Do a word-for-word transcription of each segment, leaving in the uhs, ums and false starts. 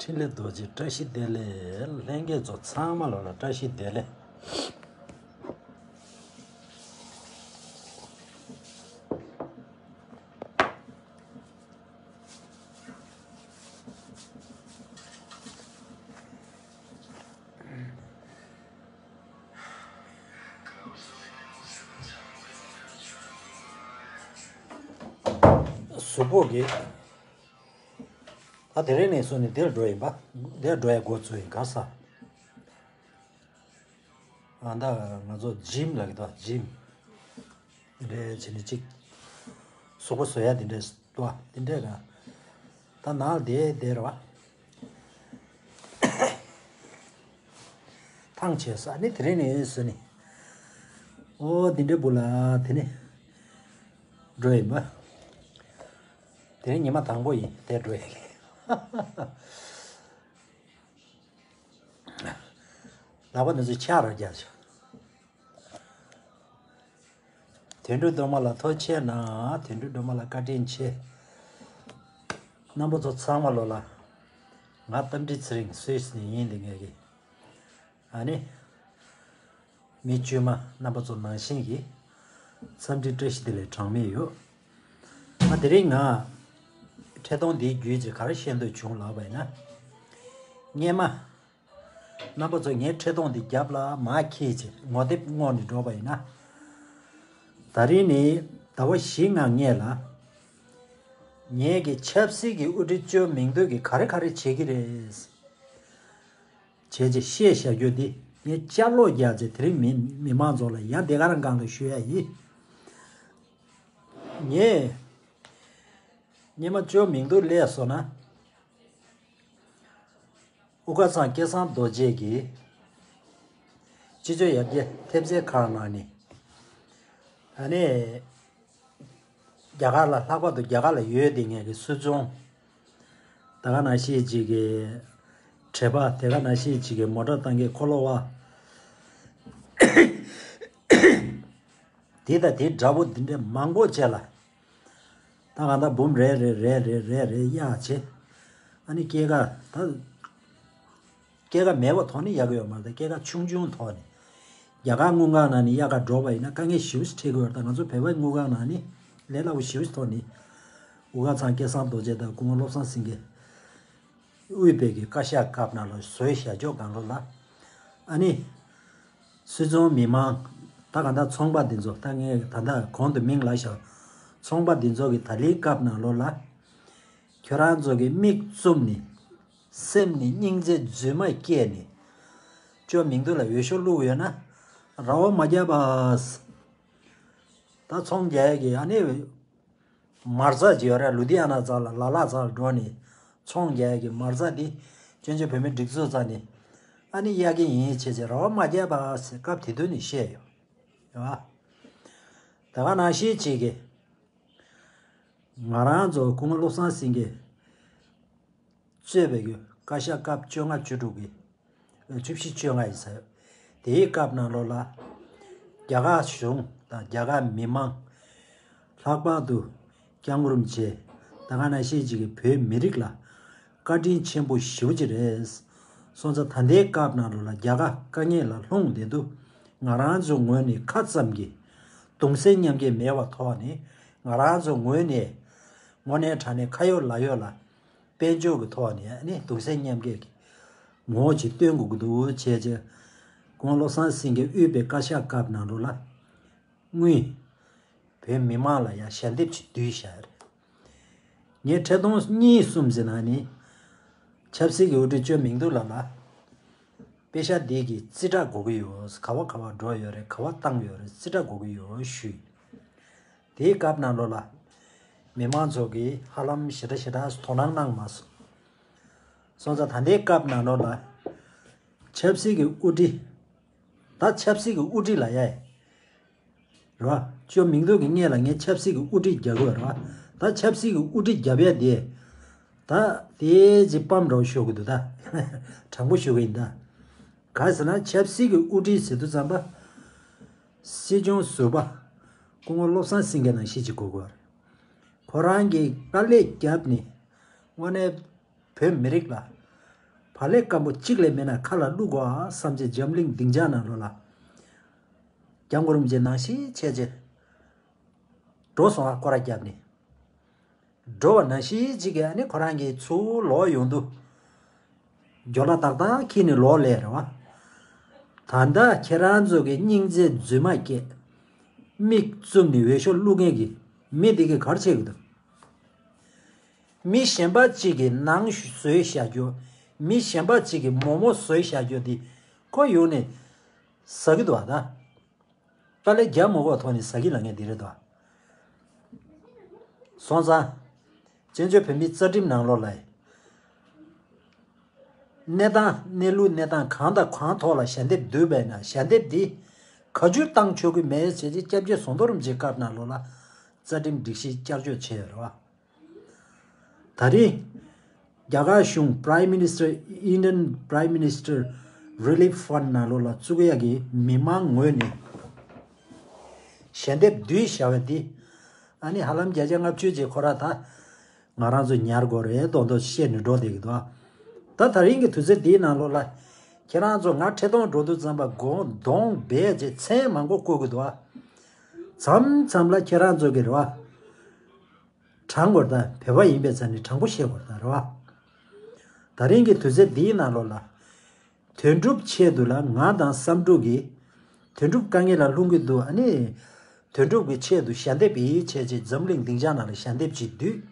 ཕྲིན་ལས་རྡོ་རྗེ་བཀྲ་ཤིས་བདེ་ལེགས། ལྷན་རྒྱས་ཚོ་ཚང་མ་ལོ་ལ་བཀྲ་ཤིས་བདེ་ལེགས། གཟུགས་པོ་གི། ད་དེ་རིང་ནས་བཟུང་ནས་འདིར་འགྲོ་ཡིན་པ། འདིར་འགྲོ་ཡ་འགོ་བཙུགས་ཡིན་ག་ས། ཨ་ད་ང་ཚོ་ཇིམ་ལ་གི་ད་ཇིམ་རེད་བྱས་ནས་གཅིག་གཟུགས་པོ་བཟོ་ཡ་དེ་འདྲས་ལྟོ་བ་དེ་འདྲས་ར། ད་ནང་ལ་བསྡད་བསྡད་ར་བ། ཐང་ཆད་ས་ནི་དེ་རིང་ནས་བཟུང་ནས། ཨོ་དེ་འདྲས་བུ་ལ་དེ་ནས་འགྲོ་ཡིན་པ། དེ་རིང་ཉི་མ་དང་པོ་ཡིན་དེ་འགྲོ་ཡིན། ལག་པ་འདི་ཚོ་ཕྱག་ར་རྒྱག་ཆོག་དོན་གྲུབ་སྒྲོལ་མ་ལ་ཐུགས་རྗེ་གནང་། དོན་གྲུབ་སྒྲོལ་མ་ལ་བཀའ་དྲིན་ཆེ། རྣམ་པ་ཚོ་ཚང་མ་ལོ་ལ། ང་རྟ་མགྲིན་ཚེ་རིང་སུད་སི་ནས་ཡིན་འདི་ངེད་ཀྱི། ཨ་ནི། མི་དཀྱུས་མ་རྣམ་པ་ཚོ་ནང་བཞིན་གྱི། འཚམས་འདྲི་བཀྲ་ཤིས་བདེ་ལེགས་གྲངས་མེད་ཡོད། ང་དེ་རིང་ང་། འཕྲེད་དོང་འདིའི་རྒྱུད་ཀྱི་ག་རེ་བཤད་འདོད་བྱུང་ལབ་པ་ཡིན་ན། སྔས་མ། རྣམ་པ་ཚོ་ངའི་འཕྲེད་དོང་འདི་རྒྱབ་ལ་མར་འཁྱེར་བྱས་ངོ་དེབ་བསྔོགས་ནས་འགྲོ་བ་ཡིན་ན། ད་རིང་ནི་ཟླ་བ་བཞི་ལྔ་སྔས་ལ། ངེད་ཀྱི་ཆབ་སྲིད་ཀྱི་དབུ་ཁྲིད་ཅོ་མིང་ཐོ་གིས་ག་རེ་ག་རེ་བྱེད་ཀྱི་རེད། བྱས་རྗེས་བཤད་བཞག་རྒྱུ་འདི་ངས་བསྐྱར་ཀློག་རྒྱག་རྗེས་དེ་རིང་མི་མི་མང་ཚོ་ལ་ཡང་དེ་ག་རང་སྒང་ལ་ཞུ་ཡ་ཡིན། ངས་སྔོན་མ་ཅོ་མིང་ཐོ་སླེབས་སོང་ན། དབུ་དཀར་ཚང་སྐལ་བཟང་རྡོ་རྗེ་གིས་སྤྱི་སྤྱོད་ཡར་རྒྱས་ཐེབས་རྩའི་ཁང་ནང་ནས། ཨ་ནི། རྒྱ་གར་ལ་ལྷག་པར་དུ་རྒྱ་གར་ལ་ཡོད་དེ་ངེད་ཀྱི་སུད་ཚོང་། ད་ག་ནང་བཞིན་ཅིག་གི་དྲེལ་པ། དེ་ག་ནང་བཞིན་ཅིག་གི་མོ་ཊ་བཏང་མཁན་འཁོར་ལོ་བ། དེ་དང་དེ་འདྲ་པོ་འདི་འདྲ་མང་པོ་བྱས་ལ། ད་གང་ལྟར་འབུམ་རེ་རེ་རེ་རེ་རེ་རེ་གཡར་བྱས། ཨ་ནི་སྐྱེད་ཀ་ད། སྐྱེད་ཀ་མེད་པ་ཐོག་ནས་གཡར་གི་ཡོད་མ་རེད། སྐྱེད་ཀ་ཆུང་ཆུང་ཐོག་ནས། རྒྱ་གར་དངུལ་ཁང་ནང་ནས་གཡར་ག་འགྲོ་བ་ཡིན་ན་དཀའ་ངལ་ཞེ་པོ་ཞིག་འཕྲད་ཀྱི་ཡོད་རེད། ད་ང་ཚོ་བོད་པའི་དངུལ་ཁང་ནང་ནས་ལས་སླ་པོ་ཞེ་པོ་ཞིག་ཐོག་ནས། དབུ་དཀར་ཚང་སྐལ་བཟང་རྡོ་རྗེ་དང་སྐུ་ངོ་བློ་བཟང་སེང་གེ། དབུས་པའི་གི་བཀའ་ཤག་སྐབས་ནང་ལ་བཟོས་བཞག་ཆོག་གང་ལོ་ལ། ཨ་ནི། སུད་ཚོང་མི་མང་། ད་ག་ད་ཚོང་པ་འདི་ཚོ་ད་ངས་ད་ལྟ་གོང་དུ་མིང་ལ་བཞག་ཚོང་པ་འདི་ཚོ་གི་ད་ལིའི་སྐབས་ནང་ལོ་ལ། ཁྱོད་རང་ཚོ་གི་མིག་བཙུམ་ནས། སེམས་ནས་སྙིང་རྗེ་རྫུན་མ་སྐྱེས་ནས། ཅོ་མིང་ཐོ་ལ་འོས་ཤོག་བླུགས་ཡོད་ན། ར་བ་མ་རྒྱབ་པ། ད་ཚོང་རྒྱག་ཡ་གི་ཨ་ནི། མ་རྩ་ཅིག་ཡོད་རེད། ལུ་དྷི་ཡ་ན་རྩ་ལ་ལ་ལ་རྩ་ལ་འགྲོ་ནས་ཚོང་རྒྱག་ཡ་གི་མ་རྩ་འདི་སྐྱོན་བརྗོད་བོད་མིའི་སྒྲིག་འཛུགས་རྩ་ནས་ཨ་ནི་གཡར་གྱི་ཡིན་བྱས་བྱས་ར་བ་མ་རྒྱབ་པ་ཟེར་སྐབས་དེ་དུས་ནས་བཤད་ཡོད། རེད་བ། ད་ག་ནང་བཞིན་ཅིག་གི་ང་རང་ཚོ་སྐུ་ངོ་བློ་བཟང་སེང་གེ་གཙོས་པའི་གི་བཀའ་ཤག་སྐབས་བཅོ་ལྔ་བཅུ་དྲུག་གི་བཅུ་བཞི་བཅོ་ལྔ་ཡིན་ཟེར། དེའི་སྐབས་ནང་ལོགས་ལ། རྒྱ་གར་གཞུང་དང་རྒྱ་གར་མི་མང་། ལྷག་པར་དུ་སྐྱབས་མགོན་རིན་པོ་ཆེ། ད་ག་ནང་བཞིན་ཅིག་གི་བོད་མི་རིགས་ལ་བཀའ་དྲིན་ཆེན་པོ་ཞེ་པོ་ཅིག་རེད། སོང་ཙང་ད་ལྟའི་སྐབས་ནང་ལོགས་ལ་རྒྱ་གར་དཀའ་ངལ་ལ་ལྷུང་བསྡད་དུས་ང་རང་ཚོའི་ངོས་ནས་ཁ་ཙམ་གྱིས་གདུང་སེམས་མཉམ་སྐྱེད་མེད་པའི་ཐོག་ནས་ང་རང་ཚོའི་ངོས་ནས་དངོས་གནས་དྲང་གནས་ཁ་ཡོད་ལག་ཡོད་ལ། དཔལ་འབྱོར་གྱི་ཐོག་ནས་ཨ་ནི་གདུང་སེམས་མཉམ་སྐྱེད་ཀྱི་ངོ་བོ་ཅིག་སྟོན་དགོས་ཀྱི་འདུག་བྱས་རྗེས། སྐུ་ངོ་བློ་བཟང་སེང་གེ་དབུས་པའི་བཀའ་ཤག་སྐབས་ནང་ལོགས་ལ། དངུལ། བོད་མི་མང་ལ་ཡང་ཞལ་འདེབས་ཅིག་བསྡུས་བཞག་རེད། ངས་འཕྲལ་སྟོང་གཉིས་གསུམ་ཟིན་ན་ནི། ཆབ་སྲིད་ཀྱི་དབུ་ཁྲིད་ཅོ་མིང་ཐོ་ལ་ལ། དཔེ་ཤག་འདི་གི་རྩིས་ཁྲ་དགོས་ཀྱི་ཡོད། ག་བ་ག་བ་འགྲོ་ཡོད་རེད། ག་བ་བཏང་ཡོད་རེད། རྩིས་ཁྲ་དགོས་ཀྱི་ཡོད་ཞུས། དེའི་སྐབས་ནང་ལོགས་ལ། མི་མང་ཚོ་གིས་ཧ་ལམ་ཞེ་དྲག་ཞེ་དྲག་དོ་སྣང་གནང་མ་སོང་། སོང་ཙང་ད་ལྟའི་སྐབས་ནང་ལོགས་ལ། ཆབ་སྲིད་ཀྱི་དབུ་ཁྲིད། ད་ཆབ་སྲིད་ཀྱི་དབུ་ཁྲིད་ལ་ཡ། རེད་བ། ཅོ་མིང་ཐོ་གི་སྔོན་ལ་ངས་ཆབ་སྲིད་ཀྱི་དབུ་ཁྲིད་རྒྱག་གི་ཡོད་རེད་བ། ད་ཆབ་སྲིད་ཀྱི་དབུ་ཁྲིད་རྒྱབ་ཡ་དེ། ད་དེ་ཅིག་སྤམ་འདྲ་བོ་ཤོར་གི་འདུག་ད་དྲང་པོ་ཞུ་གི་ཡིན་ད། ག་ཟེར་ན་ཆབ་སྲིད་ཀྱི་དབུ་ཁྲིད་ཟེར་དུས་ཙམ་པ། སྲིད་སྐྱོང་ཟུར་པ། སྐུ་ངོ་བློ་བཟང་སེང་གེ་ནང་བཞིན་ཅིག་དགོས་ཀྱི་ཡོད་རེད། ཁོ་རང་གིས་དཀའ་ལས་བརྒྱབ་ནས་དངོས་གནས་བོད་མི་རིགས་ལ་ བག་ལེབ་སྐམ་པོ་གཅིག་ལས་མེད་ན་ཁ་ལ་བླུག་དགོས་ཨ་བསམ་བྱས་འཛམ་གླིང་སྡིངས་ཆ་ནང་ལོགས་ལ། སྐྱབས་མགོན་རིན་པོ་ཆེ་ནང་བཞིན་བྱས་བྱས། འགྲོ་སོང་ཨ་སྐོར་ར་བརྒྱབ་ནས། འགྲོ་བ་ནང་བཞིན་གཅིག་གིས་ཨ་ནི་ཁོ་རང་གིས་ཚུར་ལོག་ཡོང་དུས། ཇོ་ལ་ཏག་ཏག་འཁྱེར་ནས་ལོག་སླེབས་རེད་བ། ད་ལྟ་ཁྱེད་རང་ཚོ་གི་སྙིང་རྗེ་རྫུན་མ་སྐྱེས། མིག་བཙུམ་ནས་འོས་ཤོག་བླུག་མཁན་གྱི་མི་དེ་གིས་ག་རེ་བྱེད་ཀྱི་འདུག་མི་གཞན་པ་གཅིག་གིས་ནང་བཟོས་བཞག་རྒྱུ། མི་གཞན་པ་གཅིག་གིས་མོག་མོག་བཟོས་བཞག་རྒྱུ་དེ་ཁོ་ཡོང་ནས་ཟ་གི་འདུག་བ་ད། དཀའ་ལས་རྒྱག་མ་དགོས་ཐོག་ནས་ཟ་གི་ལབ་མཁན་དེ་རེད་དོ། སོང་ཙང་། བཙན་བྱོལ་བོད་མིའི་རྩ་ཁྲིམས་ནང་ལོགས་ལ། གནས་སྟངས་གནས་ལུགས་གནས་སྟངས་གང་དང་གང་ཐོག་ལ་ཞལ་འདེབས་བསྡུས་པས་ན་ཞལ་འདེབས་འདི་ག་ཚོད་བཏང་ཆོག་གི་མེད་ཟེར་ཏེ་སྐྱབས་རྗེ་ཟམ་གདོང་རིན་པོ་ཆེའི་སྐབས་ནང་ལོགས་ལ་རྩ་ཁྲིམས་སྒྲིག་གཞི་བསྐྱར་བཅོས་བྱས་ཡོད་རེད་བ། ད་རེས་རྒྱ་གར་གཞུང་Prime Minister, Indian Prime Minister Relief Fund ནང་ལོགས་ལ་བཙུགས་ཡག་གི་མི་མང་ངོས་ནས་ཞལ་འདེབས་བསྡུས་བཞག་པ་འདི་ཨ་ནི་ཧ་ལམ་བརྒྱ་ཆ་ལྔ་བཅུ་ཅིག་ཁོ་ར་ད་ང་རང་ཚོ་ཉར་དགོས་རེད་མདོག་མདོག་བཤད་ནས་འགྲོ་བསྡད་ཀྱི་འདུག་ད་ད་རིང་གི་དུས་ཚོད་འདིའི་ནང་ལོགས་ལ་ཁྱེད་རང་ཚོ་ང་ཁྲི་སྟོང་འགྲོ་དུས་ཙམ་པ་དགོང་གདོང་སྦས་རྗེས་མཚན་མང་པོ་བཀོད་ཀྱི་འདུག་མཚམས་མཚམས་ལ་ཁྱེད་རང་ཚོ་གི་རེད་བ། དྲང་པོར་དང་བོད་པ་ཡིན་པའི་ཆ་ནས་དྲང་པོ་བཤད་དགོས་དང་རེད་བ། ད་རིང་གི་དུས་ཚོད་འདིའི་ནང་ལོགས་ལ། དོན་གྲུབ་ཆེད་དུ་ལ་ང་དང་བསམ་གྲུབ་ཀྱིས་དོན་གྲུབ་དཀའ་ངལ་ལ་ལྷུང་གི་འདུག་ཨ་ནི། དོན་གྲུབ་ཀྱི་ཆེད་དུ་ཞལ་འདེབས་ཡིད་ཆེས་ཀྱིས་འཛམ་གླིང་སྡིངས་ཆ་ནང་ལ་ཞལ་འདེབས་ཅིག་བསྡུས།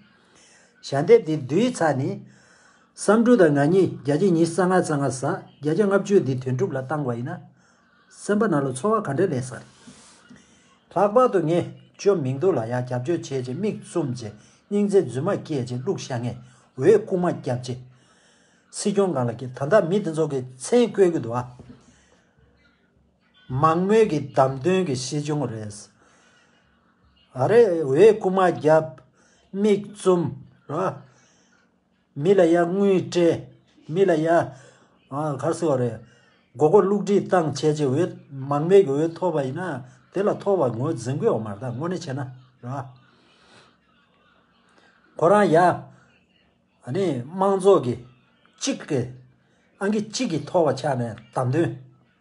ཞལ་འདེབས་འདི་བསྡུས་ཚར་ནས། བསམ་གྲུབ་དང་ང་གཉིས་བརྒྱ་ཆ་ཉི་ཤུ་རྩ་ལྔ་རྩ་ལྔ་ཟ་བརྒྱ་ཆ་ལྔ་བཅུ་འདི་དོན་གྲུབ་ལ་བཏང་བ་ཡིན་ན། སེམས་པ་ནང་ལ་ཚོར་བ་ག་འདྲས་སླེབས་ས་རེད། ལྷག་པར་དུ་ངས་ཅོ་མིང་ཐོ་ལ་ཡང་རྒྱབ་སྐྱོར་བྱས་རྗེས་མིག་བཙུམ་རྗེས་སྙིང་རྗེ་རྫུན་མ་སྐྱེས་རྗེས་བླུགས་བཞག་ངས་འོས་རྐུ་མ་བརྒྱབ་རྗེས། སྲིད་སྐྱོང་སྒང་ལ་སྐྱེས་ད་ལྟ་མི་དེ་ཚོ་གི་མཚན་བཀོད་ཀྱི་འདུག་ཨ། མང་མོས་ཀྱི་བདམས་ཐོན་གྱི་སྲིད་སྐྱོང་རེད། ཨ་རེ་འོས་རྐུ་མ་བརྒྱབ། མིག་བཙུམ། ར། མི་ལ་ཡ་དངུལ་སྤྲད། མི་ལ་ཡ། ཨ་ག་རེ་ཟེར་བ་རེད། མགོ་སྐོར་བསླུ་བྲིད་བཏང་བྱས་རྗེས་འོས་མང་མོས་ཀྱི་འོས་ཐོབ་པ་ཡིན་ན་དེ་ལ་ཐོབ་པ་ངོས་འཛིན་གྱི་ཡོད་མ་རེད་ད་དངོས་གནས་བྱས་ན་ར། ཁོ་རང་ཡ། ཨ་ནི་དམངས་གཙོ་གི་གཅིག་གི་ཨང་ཀི་གཅིག་གི་ཐོབ་པ་ཆགས་ནས་བདམས་ཐོན་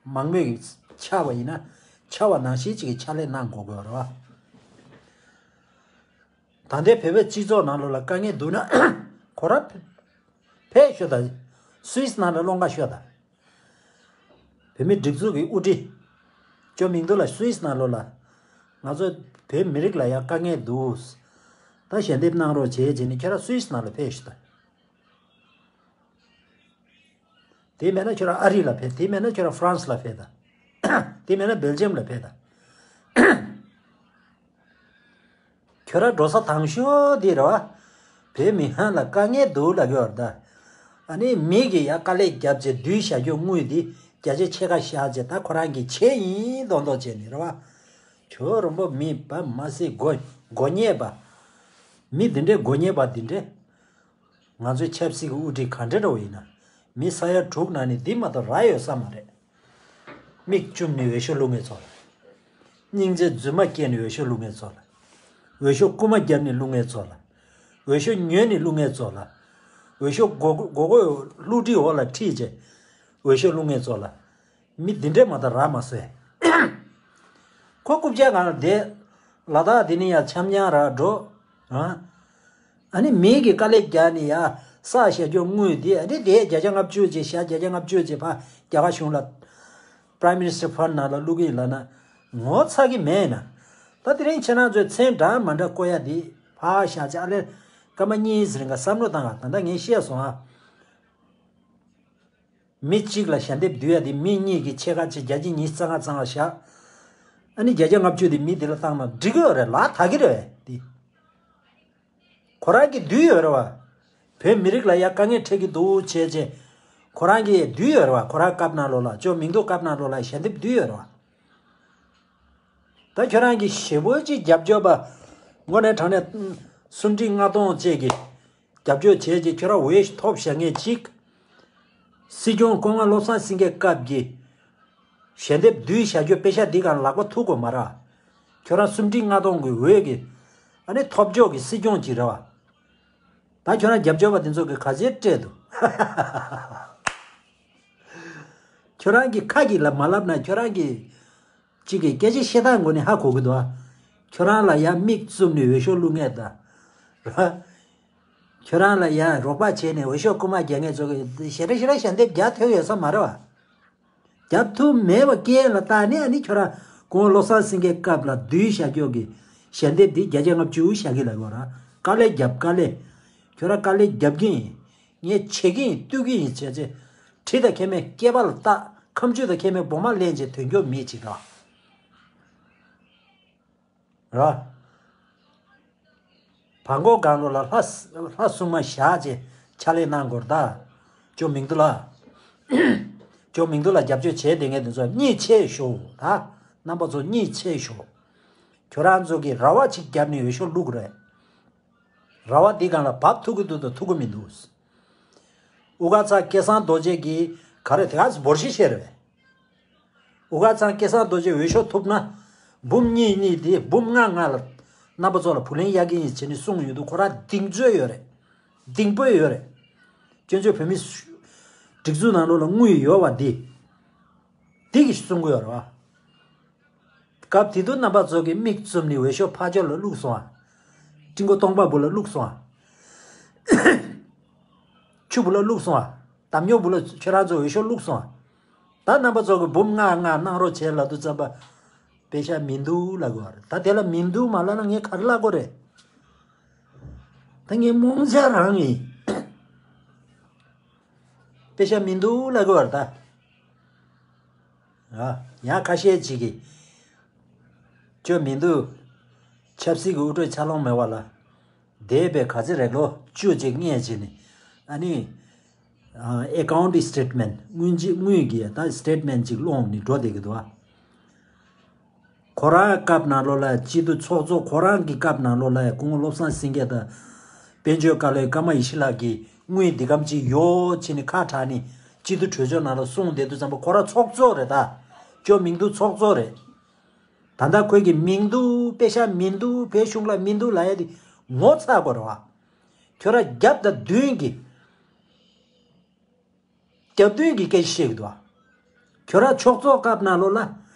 མང་མོས་ཀྱི་ཆགས་པ་ཡིན་ན་ཆགས་པ་ནང་བཞིན་གཅིག་གི་ཕྱག་ལས་གནང་དགོས་དགོས་རེད་བ། ད་ལྟའི་བོད་པའི་སྤྱི་ཚོགས་ནང་ལོགས་ལ་དཀའ་ངལ་འདུག་ན་ཁོ་རང་ཕེབས་ཤོག་དང་སུད་སི་ནང་ལ་སློང་ག་ཤོག་དང་། བོད་མི་སྒྲིག་འཛུགས་ཀྱི་དབུ་ཁྲིད། ཅོ་མིང་ཐོ་ལ་སུད་སི་ནང་ལོགས་ལ། ང་ཚོ་བོད་མི་རིགས་ལ་ཡང་དཀའ་ངལ་འདུག་ད་ཞལ་འདེབས་གནང་རོགས་བྱེད་བྱས་ནས་ཁྱེད་རང་སུད་སི་ནང་ལ་ཕེབས་ཤོག་དང་། དེ་མེད་ན་ཁྱོད་རང་ཨ་རི་ལ་ཕེབས། དེ་མེད་ན་ཁྱོད་རང་ཧྥ་རན་སི་ལ་ཕེབས་དང་། དེ་མེད་ན་སྦེལ་ཇམ་ལ་ཕེབས་དང་། ཁྱོད་རང་འགྲོ་ས་དང་ཤོས་དེ་རེད་བ། བོད་མི་ཧན་ལ་དཀའ་ངལ་འདུག་ལབ་ཀྱི་ཡོད་རེད་ད། ཨ་ནི་མི་གིས་ཡ་དཀའ་ལས་བརྒྱབ་བྱས་བསྡུས་བཞག་རྒྱུ་དངུལ་འདི་བརྒྱ་ཆ་ཕྱེད་ཀ་བཞག་བྱས་ད་ཁོ་རང་གིས་བྱས་ཡིན་མདོག་མདོག་བྱས་ནས་རེད་བ། ཁྱོད་རོང་པོ་མི་བ་མ་སྲིད་མགོ་མགོ་ཉེས་པ། མི་འདི་འདྲས་མགོ་ཉེས་པ་འདི་འདྲས། ང་ཚོའི་ཆབ་སྲིད་ཀྱི་དབུ་ཁྲིད་ག་འདྲ་འདྲ་བོ་ཡིན་ན། མི་ས་ཡ་དྲུག་ནང་ནས་འདི་མ་གཏོགས་རག་ཡོད་ས་མ་རེད། མིག་བཙུམ་ནས་འོས་ཤོག་བླུག་མཁན་ཚོ་ལ། སྙིང་རྗེ་རྫུན་མ་སྐྱེས་ནས་འོས་ཤོག་བླུག་མཁན་ཚོ་ལ། འོས་ཤོག་རྐུ་མ་བརྒྱབ་ནས་བླུག་མཁན་ཚོ་ལ། འོས་ཤོག་ཉོས་ནས་བླུག་མཁན་ཚོ་ལ། འོས་ཤོག་མགོ་མགོ་སྐོར་བསླུ་བྲིད་འོག་ལ་ཁྲིད་བྱས། འོས་ཤོག་བླུག་མཁན་ཚོ་ལ། མི་འདི་འདྲས་མ་གཏོགས་རག་མ་སོང་། ཁོ་རྐུབ་བཀྱག་སྒང་ལ་བསྡད། ལ་དྭགས་འདི་ནས་ཡར་འཆམ་འཆམ་ར་འགྲོ། ཨ། ཨ་ནི་མི་གིས་དཀའ་ལས་རྒྱག་ནས་ཡར་བསགས་བཞག་རྒྱུ་དངུལ་འདི་ཨ་ནི་དེ་བརྒྱ་ཆ་ལྔ་བཅུ་ཅིག་བཞག་བརྒྱ་ཆ་ལྔ་བཅུ་ཅིག་ཕར་རྒྱ་གར་གཞུང་ལ། Prime Minister Fund ནང་ལ་བླུག་གི་ཡིན་ལབ་ན། ངོ་ཚ་གི་མེད་ན། ད་དེ་རིང་ཁྱེད་རང་ཚོས་མཚན་འདྲ་མ་འདྲ་བཀོད་ཡ་འདི་ཕར་བཞག་བྱས་ཨ་ལས། སྐར་མ་གཉིས་ཟིན་ག་བསམ་བློ་བཏང་ག་ད་ལྟ་ངས་བཤད་སོང་ཨ། མི་གཅིག་ལ་ཞལ་འདེབས་བསྡུ་ཡ་དེ་མི་གཉིས་ཀྱི་ཕྱེད་ཀ་གཅིག་བརྒྱ་ཆ་ཉི་ཤུ་རྩ་ལྔ་རྩ་ལྔ་བཞག་ཨ་ནི་བརྒྱ་ཆ་ལྔ་བཅུ་དེ་མི་དེ་ལ་བཏང་ན་འགྲིག་གི་ཡོད་རེད་ལ་དག་གི་རེད་དེ། ཁོ་རང་གིས་བསྡུས་ཡོད་རེད་བ། བོད་མི་རིགས་ལ་ཡ་དཀའ་ངལ་འཕྲད་ཀྱི་འདུག་བྱས་རྗེས། ཁོ་རང་གིས་བསྡུས་ཡོད་རེད་བ་ཁོ་རང་སྐབས་ནང་ལོགས་ལ་ཅོ་མིང་ཐོ་སྐབས་ནང་ལོགས་ལ་ཞལ་འདེབས་བསྡུས་ཡོད་རེད་བ། ད་ཁྱོད་རང་གིས་ཞེ་པོ་ཅིག་རྒྱབ་སྐྱོར་པ། དངོས་གནས་དྲང་གནས་སུམ་ཁྲི་ལྔ་སྟོང་བཅས་ཀྱི། རྒྱབ་སྐྱོར་བྱས་རྗེས་ཁྱོད་རང་འོས་ཐོབ་བཞག་མཁན་གཅིག་སྲིད་སྐྱོང་སྐུ་ངོ་བློ་བཟང་སེང་གེ་སྐབས་ཀྱི་ཞལ་འདེབས་བསྡུས་བཞག་རྒྱུ་པེ་ཤག་འདི་གང་ལག་པ་ཐུག་དགོས་མ་རེད། ཁྱོད་རང་སུམ་ཁྲི་ལྔ་སྟོང་གི་འོས་ཀྱི་ཨ་ནི་ཐོབ་ཆོག་གི་སྲིད་སྐྱོང་གཅིག་རེད་བ། ད་ཁྱོད་རང་རྒྱབ་སྐྱོར་པ་འདི་ཚོ་གིས་ག་ཚོད་སྤྲད་འདུག་ཁྱོད་རང་གི་ཁ་གིས་ལབ་མ་ལབ་ན་ཁྱོད་རང་གི་གཅིག་གི་སྐད་ཆ་བཤད་སྟངས་ངོ་ནས་ཧ་གོ་གི་འདུག་ཨ། ཁྱོད་རང་ལ་ཡ་མིག་བཙུམ་ནས་འོས་ཤོག་བླུག་མཁན་དང་། ར། ཁྱོད་རང་ལ་ཡ་རོགས་པ་བྱས་ནས་འོས་ཤོག་རྐུ་མ་རྒྱག་མཁན་ཚོ་གི་ཞེ་དྲག་ཞེ་དྲག་ཞལ་འདེབས་རྒྱག་ཐུབ་ཡོད་ས་མ་རེད་བ། རྒྱབ་ཐུབ་མེད་པ་སྐད་ལ་བཏགས་ནས་ཨ་ནི་ཁྱོད་རང་སྐུ་ངོ་བློ་བཟང་སེང་གེའི་སྐབས་ལ་བསྡུས་བཞག་རྒྱུ་གི་ཞལ་འདེབས་འདི་བརྒྱ་ཆ་ལྔ་བཅུ་བཞག་གི་ལབ་དགོས་ར། དཀའ་ལས་རྒྱབ་དཀའ་ལས། ཁྱོད་རང་དཀའ་ལས་རྒྱབ་ཀྱི་ཡིན། ངས་བྱེད་ཀྱི་ཡིན་བཏུལ་གྱི་ཡིན་བྱས་ཚེ། གྲི་དང་མཁལ་མའི་སྐེད་པ་ལ་བཏགས། ཁམ་ཆུ་དང་མཁལ་མའི་སྦོ་མ་ལེན་བྱས་དོན་འཁྱོག་མེད་ཅིག་ར། ར། བ་མགོ་སྒང་ལོ་ལ་ལྷ་ལྷ་སྲུང་མ་བཞག་ཅེས་ཕྱག་ལས་གནང་དགོས་རེད་ད། ཅོ་མིང་དུ་ལ། ཅོ་མིང་དུ་ལ་རྒྱབ་སྐྱོར་བྱས་བསྡད་མཁན་དེ་ཚོ་གཉིད་ཆེ་ཤོག་ད། རྣམ་པ་ཚོ་གཉིད་ཆེ་ཤོག་ཁྱོད་རང་ཚོ་གིས་ར་བ་གཅིག་བརྒྱབ་ནས་འོས་ཤོག་བླུགས་རེད། ར་བ་འདི་སྒང་ལ་བབས་ཐུབ་ཀྱི་འདུག་དང་ཐུབ་ཀྱི་མི་འདུག་དབུ་དཀར་ཚང་སྐལ་བཟང་རྡོ་རྗེ་གིས་ག་རེ་དེ་ག་འབོར་གཞི་བཤད་རེད། དབུ་དཀར་ཚང་སྐལ་བཟང་རྡོ་རྗེ་འོས་ཤོག་ཐོབ་ན། འབུམ་གཉིས་གཉིས་དེ་འབུམ་ལྔ་ལྔ་ལ་རྣམ་པ་ཚོ་ལ་བུ་ལོན་གཡར་གྱི་ཡིན་བྱས་ནས་གསུངས་ཡོད་འདུག་ཁོ་རང་གདེང་ཚོད་ཡོད་རེད། གདེང་སྤོས་ཡོད་རེད། སྤྱི་ཚོགས་བོད་མི་སྒྲིག་འཛུགས་ནང་ལོགས་ལ་དངུལ་ཡོད་པ་འདི། འདི་གིས་གསུང་གི་ཡོད་རེད་བ། སྐབས་དེ་དུས་རྣམ་པ་ཚོ་གིས་མིག་བཙུམ་ནས་འོས་ཤོག་ཕར་ཕྱོགས་ལ་བླུགས་སོང་ཨ། སྤྲིན་མགོ་སྟོང་པ་བུ་ལ་བླུགས་སོང་ཨ། ཆུ་བུ་ལ་བླུགས་སོང་ཨ། འདམ་ཉོ་བུ་ལ་ཁྱོད་རང་ཚོ་འོས་ཤོག་བླུགས་སོང་ཨ། ད་རྣམ་པ་ཚོ་གིས་འབུམ་ལྔ་ལྔ་གནང་རོགས་བྱས་ལབ་དུས་ཙམ་པ། པེ་ཤ་མི་འདུག་ལབ་དགོས་རེད། ད་དེ་ལ་མི་འདུག་མ་ལབ་ན་ངས་ག་རེ་ལབ་དགོས་རེད། ད་ངས་རྨོངས་འཆར་རང་ཡིན། པེ་ཤ་མི་འདུག་ལབ་དགོས་རེད་ད། ཨ། ཡང་ཁ་ཤས་ཅིག་གིས། ཅོ་མི་འདུག་ཆབ་སྲིད་ཀྱི་དབུ་ཁྲིད་ཆ་ལོང་མེད་པ་ལ། འདས་པའི་ག་ཚོད་རེད་ལོ་བཅུ་ཅིག་སྔས་ཅིག་ནས། ཨ་ནི། ཨ། ཨེ་ཀའུན་ཊི་སི་ཊེ་ཊི་མེན་ཊི་དངུལ་གྱི་དངུལ་གྱི་ད་སི་ཊེ་ཊི་མེན་ཊི་ཅིག་སློང་ནས་འགྲོ་བསྡད་ཀྱི་འདུག་ཨ། ཁོ་རང་སྐབས་ནང་ལོགས་ལ་སྤྱི་འཐུས་ཚོགས་གཙོ་ཁོ་རང་གི་སྐབས་ནང་ལོགས་ལ་སྐུ་ངོ་བློ་བཟང་སེང་གེ་དང་། དཔལ་འབྱོར་བཀའ་བློན་ཀརྨ་ཡེ་ཤེས་ལགས་ཀྱིས་དངུལ་འདི་གམ་ཅིག་ཡོད་ཅེས་ནས་ཁ་གྲགས་ནས་སྤྱི་འཐུས་གྲོས་ཚོགས་ནང་ལ་གསུངས་བསྡད་དུས་ཙམ་པ་ཁོ་རང་ཚོགས་གཙོ་རེད་ད། ཅོ་མིང་འདུག་ཚོགས་གཙོ་རེད། ད་ལྟ་ཁོས་ཀྱི་མིང་འདུག་པེ་ཤ་མི་འདུག་བོད་གཞུང་ལ་མི་འདུག་ལབ་ཡ་དེ་ངོ་ཚ་དགོས་རེད་བ། ཁྱོད་རང་རྒྱབ་དང་མདུན་གྱི། རྒྱབ་མདུན་གྱི་སྐད་ཆ་བཤད་ཀྱི་འདུག་བ། ཁྱོད་རང་ཕྱོགས་གཙོ་སྐབས་ནང་ལོགས་ལ།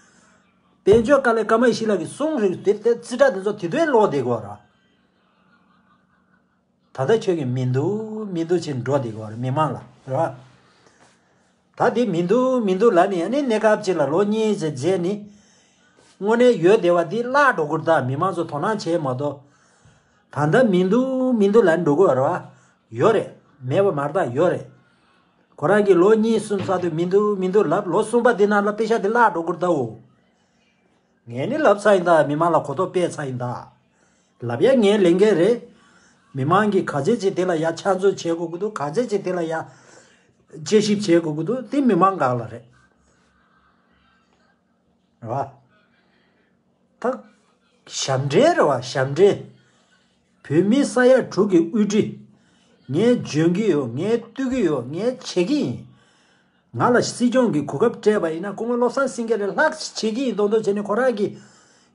དཔལ་འབྱོར་བཀའ་བློན་ཀརྨ་ཡེ་ཤེས་ལགས་ཀྱིས་གསུང་རིགས་དེ་དེ་རྩིས་ཁྲ་དེ་ཚོ་དེ་དོན་ལོག་བསྡད་དགོས་ར། ད་ལྟ་ཁྱོད་ཀྱིས་མི་འདུག་མི་འདུག་ཅེས་འགྲོ་བསྡད་དགོས་ར་མི་མང་ལ་ར། ད་དེ་མི་འདུག་མི་འདུག་ལབ་ནས་ཨ་ནི་གནས་སྐབས་གཅིག་ལ་ལོ་གཉིས་ཙམ་རྗེས་ནི། དངོས་གནས་ཡོད་བསྡད་པ་འདི་བརླག་འགྲོ་གི་རེད་ད་མི་མང་ཚོ་དོ་སྣང་བྱས་མ་གཏོགས། ད་ལྟ་མི་འདུག་མི་འདུག་ལབ་འགྲོ་གི་རེད་བ། ཡོད་རེད། མེད་པ་མ་རེད་ད་ཡོད་རེད། ཁོ་རང་གིས་ལོ་གཉིས་གསུམ་ཚར་དུས་མི་འདུག་མི་འདུག་ལབ་ལོ་གསུམ་པ་འདི་ནང་ལ་པེ་ཤ་འདི་བརླག་འགྲོ་གི་རེད་ད་འོ། ངས་ནི་ལབ་ཚར་ཡིན་ད་མི་མང་ལ་གོ་རྟོགས་སྤེལ་ཚར་ཡིན་ད། ལབ་ཡ་ངའི་ལས་འགན་རེད། མི་མང་གིས་ག་ཚོད་ཅིག་དེ་ལ་ཡ་ཕྱག་མཛོད་བྱེད་དགོས་ཀྱི་འདུག་ག་ཚོད་ཅིག་དེ་ལ་ཡ་དཔྱད་ཞིབ་བྱེད་དགོས་ཀྱི་འདུག་དེ་མི་མང་སྒང་ལ་རེད། རེད་བ། ད། ཞབས་འདྲེན་རེད་བ་ཞབས་འདྲེན། བོད་མི་ས་ཡ་དྲུག་གི་དབུ་ཁྲིད། ངས་འཇོན་གྱི་ཡོད་ངས་བཏུལ་གྱི་ཡོད་ངས་བྱེད་ཀྱི་ཡིན། ང་ལ་སྲིད་སྐྱོང་གི་གོ་སྐབས་སྤྲད་པ་ཡིན་ན་སྐུ་ངོ་བློ་བཟང་སེང་གེ་ལས་ལྷག་ཅིག་བྱེད་ཀྱི་ཡིན་མདོག་མདོག་བྱས་ནས་ཁོ་རང་གིས་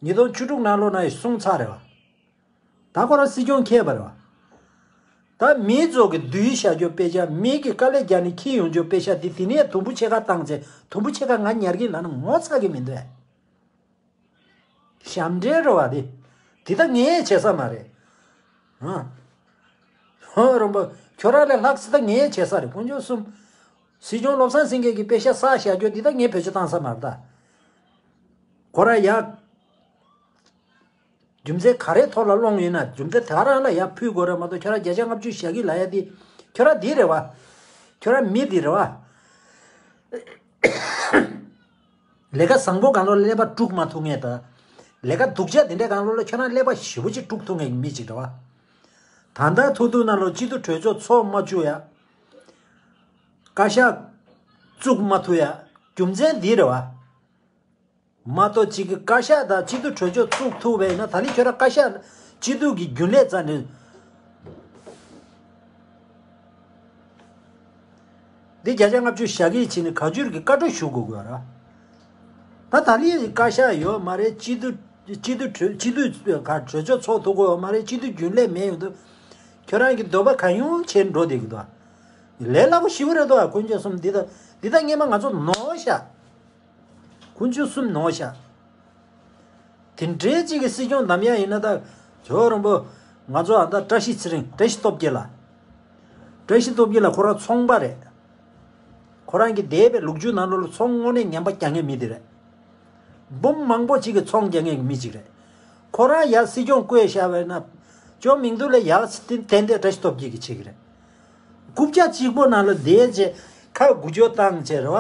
ཉིས་སྟོང་བཅུ་དྲུག་ནང་ལོགས་ན་ཡི་གསུངས་ཚར་རེད་བ། ད་ཁོ་རང་སྲིད་སྐྱོང་འཁེལ་བ་རེད་བ། ད་མི་ཚོ་གི་བསྡུས་བཞག་རྒྱུ་དཔེ་ཆ་མི་གི་དཀའ་ལས་རྒྱག་ནས་འཁྱེར་ཡོང་རྒྱུ་དཔེ་ཆ་དེ་དེ་ནས་དུམ་བུ་ཕྱེད་ཀ་བཏང་ཚེ་དུམ་བུ་ཕྱེད་ཀ་ང་ཉར་གི་ལབ་ན་ངོ་ཚ་གི་མི་འདུག་ཨེ། ཞབས་འདྲེན་རེད་བ་དེ། དེ་ད་ངས་བྱེད་ས་མ་རེད། ཧ། ཧོ་རོང་པ། ཁྱོད་རང་ལས་ལྷག་ཙི་ད་ངས་བྱེད་ས་རེད་དཀོན་མཆོག་གསུམ། སྲིད་སྐྱོང་བློ་བཟང་སེང་གེ་གིས་དཔེ་ཤ་ཟ་བཞག་རྒྱུ་འདི་ད་ངས་བེད་སྤྱོད་བཏང་ས་མ་རེད་ད། ཁོ་རང་ཡ། རྒྱུ་མཚན་ག་རེ་ཐོག་ལ་སློང་ཡོད་ན་རྒྱུ་མཚན་དེ་ག་རང་ལ་ཡ་ཕུལ་དགོས་རེད་མ་གཏོགས་ཁྱོད་རང་བརྒྱ་ཆ་ལྔ་བཅུ་བཞག་གི་ལབ་ཡ་དེ། ཁྱོད་རང་འདི་རེད་བ། ཁྱོད་རང་མི་འདི་རེད་བ། ལས་ཀ་བཟང་པོ་སྒང་ལོགས་ཀླད་པ་དཀྲུག་མ་ཐུབ་མཁན་དང་། ལས་ཀ་སྡུག་ཅག་དེ་འདྲའི་སྒང་ལོགས་ལ་ཁྱོད་རང་ཀླད་པ་ཞེ་པོ་ཅིག་དཀྲུག་ཐུབ་མཁན་གྱི་མི་ཅིག་རེད་བ། ད་ལྟ་ཐུག་ཐུག་ནང་ལོགས་སྤྱི་འཐུས་གྲོས་ཚོགས་ཚོགས་མ་བཅུག་ཡ། བཀའ་ཤག་བཙུགས་མ་ཐུབ་ཡ། རྒྱུ་མཚན་འདི་རེད་བ། མ་གཏོགས་གཅིག་གི་བཀའ་ཤག་དང་སྤྱི་འཐུས་གྲོས་ཚོགས་བཙུགས་ཐུབ་པ་ཡིན་ན་ད་ལི་ཁྱོད་རང་བཀའ་ཤག་སྤྱི་འཐུས་ཀྱི་རྒྱུན་ལས་རྩ་ནས། འདི་བརྒྱ་ཆ་ལྔ་བཅུ་བཞག་གི་ཕྱིན་ནས་བཀའ་འགྱུར་གྱི་བཀའ་འཁྲོལ་ཞུ་དགོས་དགོས་ར། ད་ད་ལི་བཀའ་ཤག་ཡོད་མ་རེད་སྤྱི་འཐུས་སྤྱི་འཐུས་གྲོས་སྤྱི་འཐུས་ག་གྲོས་ཚོགས་ཚོགས་ཐུབ་ཀྱི་ཡོད་མ་རེད་སྤྱི་འཐུས་རྒྱུན་ལས་མེད་ཡོང་དུས། ཁྱོད་རང་གི་འདོད་པ་གང་ཡོང་བྱས་འགྲོ་བསྡད་ཀྱི་འདུག་ཨ། ལས་སླ་པོ་ཞེ་པོ་རེད་འདུག་ཨ་དཀོན་མཆོག་གསུམ་འདི་ད་ དེ་ད་སྔས་མ་ང་ཚོ་ནོར་ཤག་དཀོན་མཆོག་གསུམ་ནོར་ཤག་དེ་འདྲའི་གཅིག་གི་སྲིད་སྐྱོང་བདམས་ཡ་ཡིན་ན་ད་ཇོ་རོང་པོ་ང་ཚོ་ཨ་ད་བཀྲ་ཤིས་ཚེ་རིང་བཀྲ་ཤིས་སྟོབས་རྒྱལ་ལ། བཀྲ་ཤིས་སྟོབས་རྒྱལ་ལ་ཁོ་རང་ཚོང་པ་རེད། ཁོ་རང་གི་འདས་པའི་ལོ་རྒྱུས་ནང་ལོགས་ལ་ཚོང་དངོས་གནས་ངན་པ་རྒྱག་མཁན་མི་དེ་རེད། འབུམ་མང་པོ་གཅིག་གི་ཚོང་རྒྱག་མཁན་གྱི་མི་གཅིག་རེད། ཁོ་རང་ཡར་སྲིད་སྐྱོང་བསྐོས་བཞག་པ་ཡིན་ན་ཇོ་མིང་འདུག་ལ་ཡག་ཏན་ཏན་བཀྲ་ཤིས་སྟོབས་རྒྱལ་གྱིས་བྱེད་ཀྱི་རེད། རྐུབ་བཀྱག་གཅིག་པོ་ནང་ལ་བསྡད་རྗེས་ཁ་འགུལ་སྐྱོད་བཏང་བྱས་རེད་བ།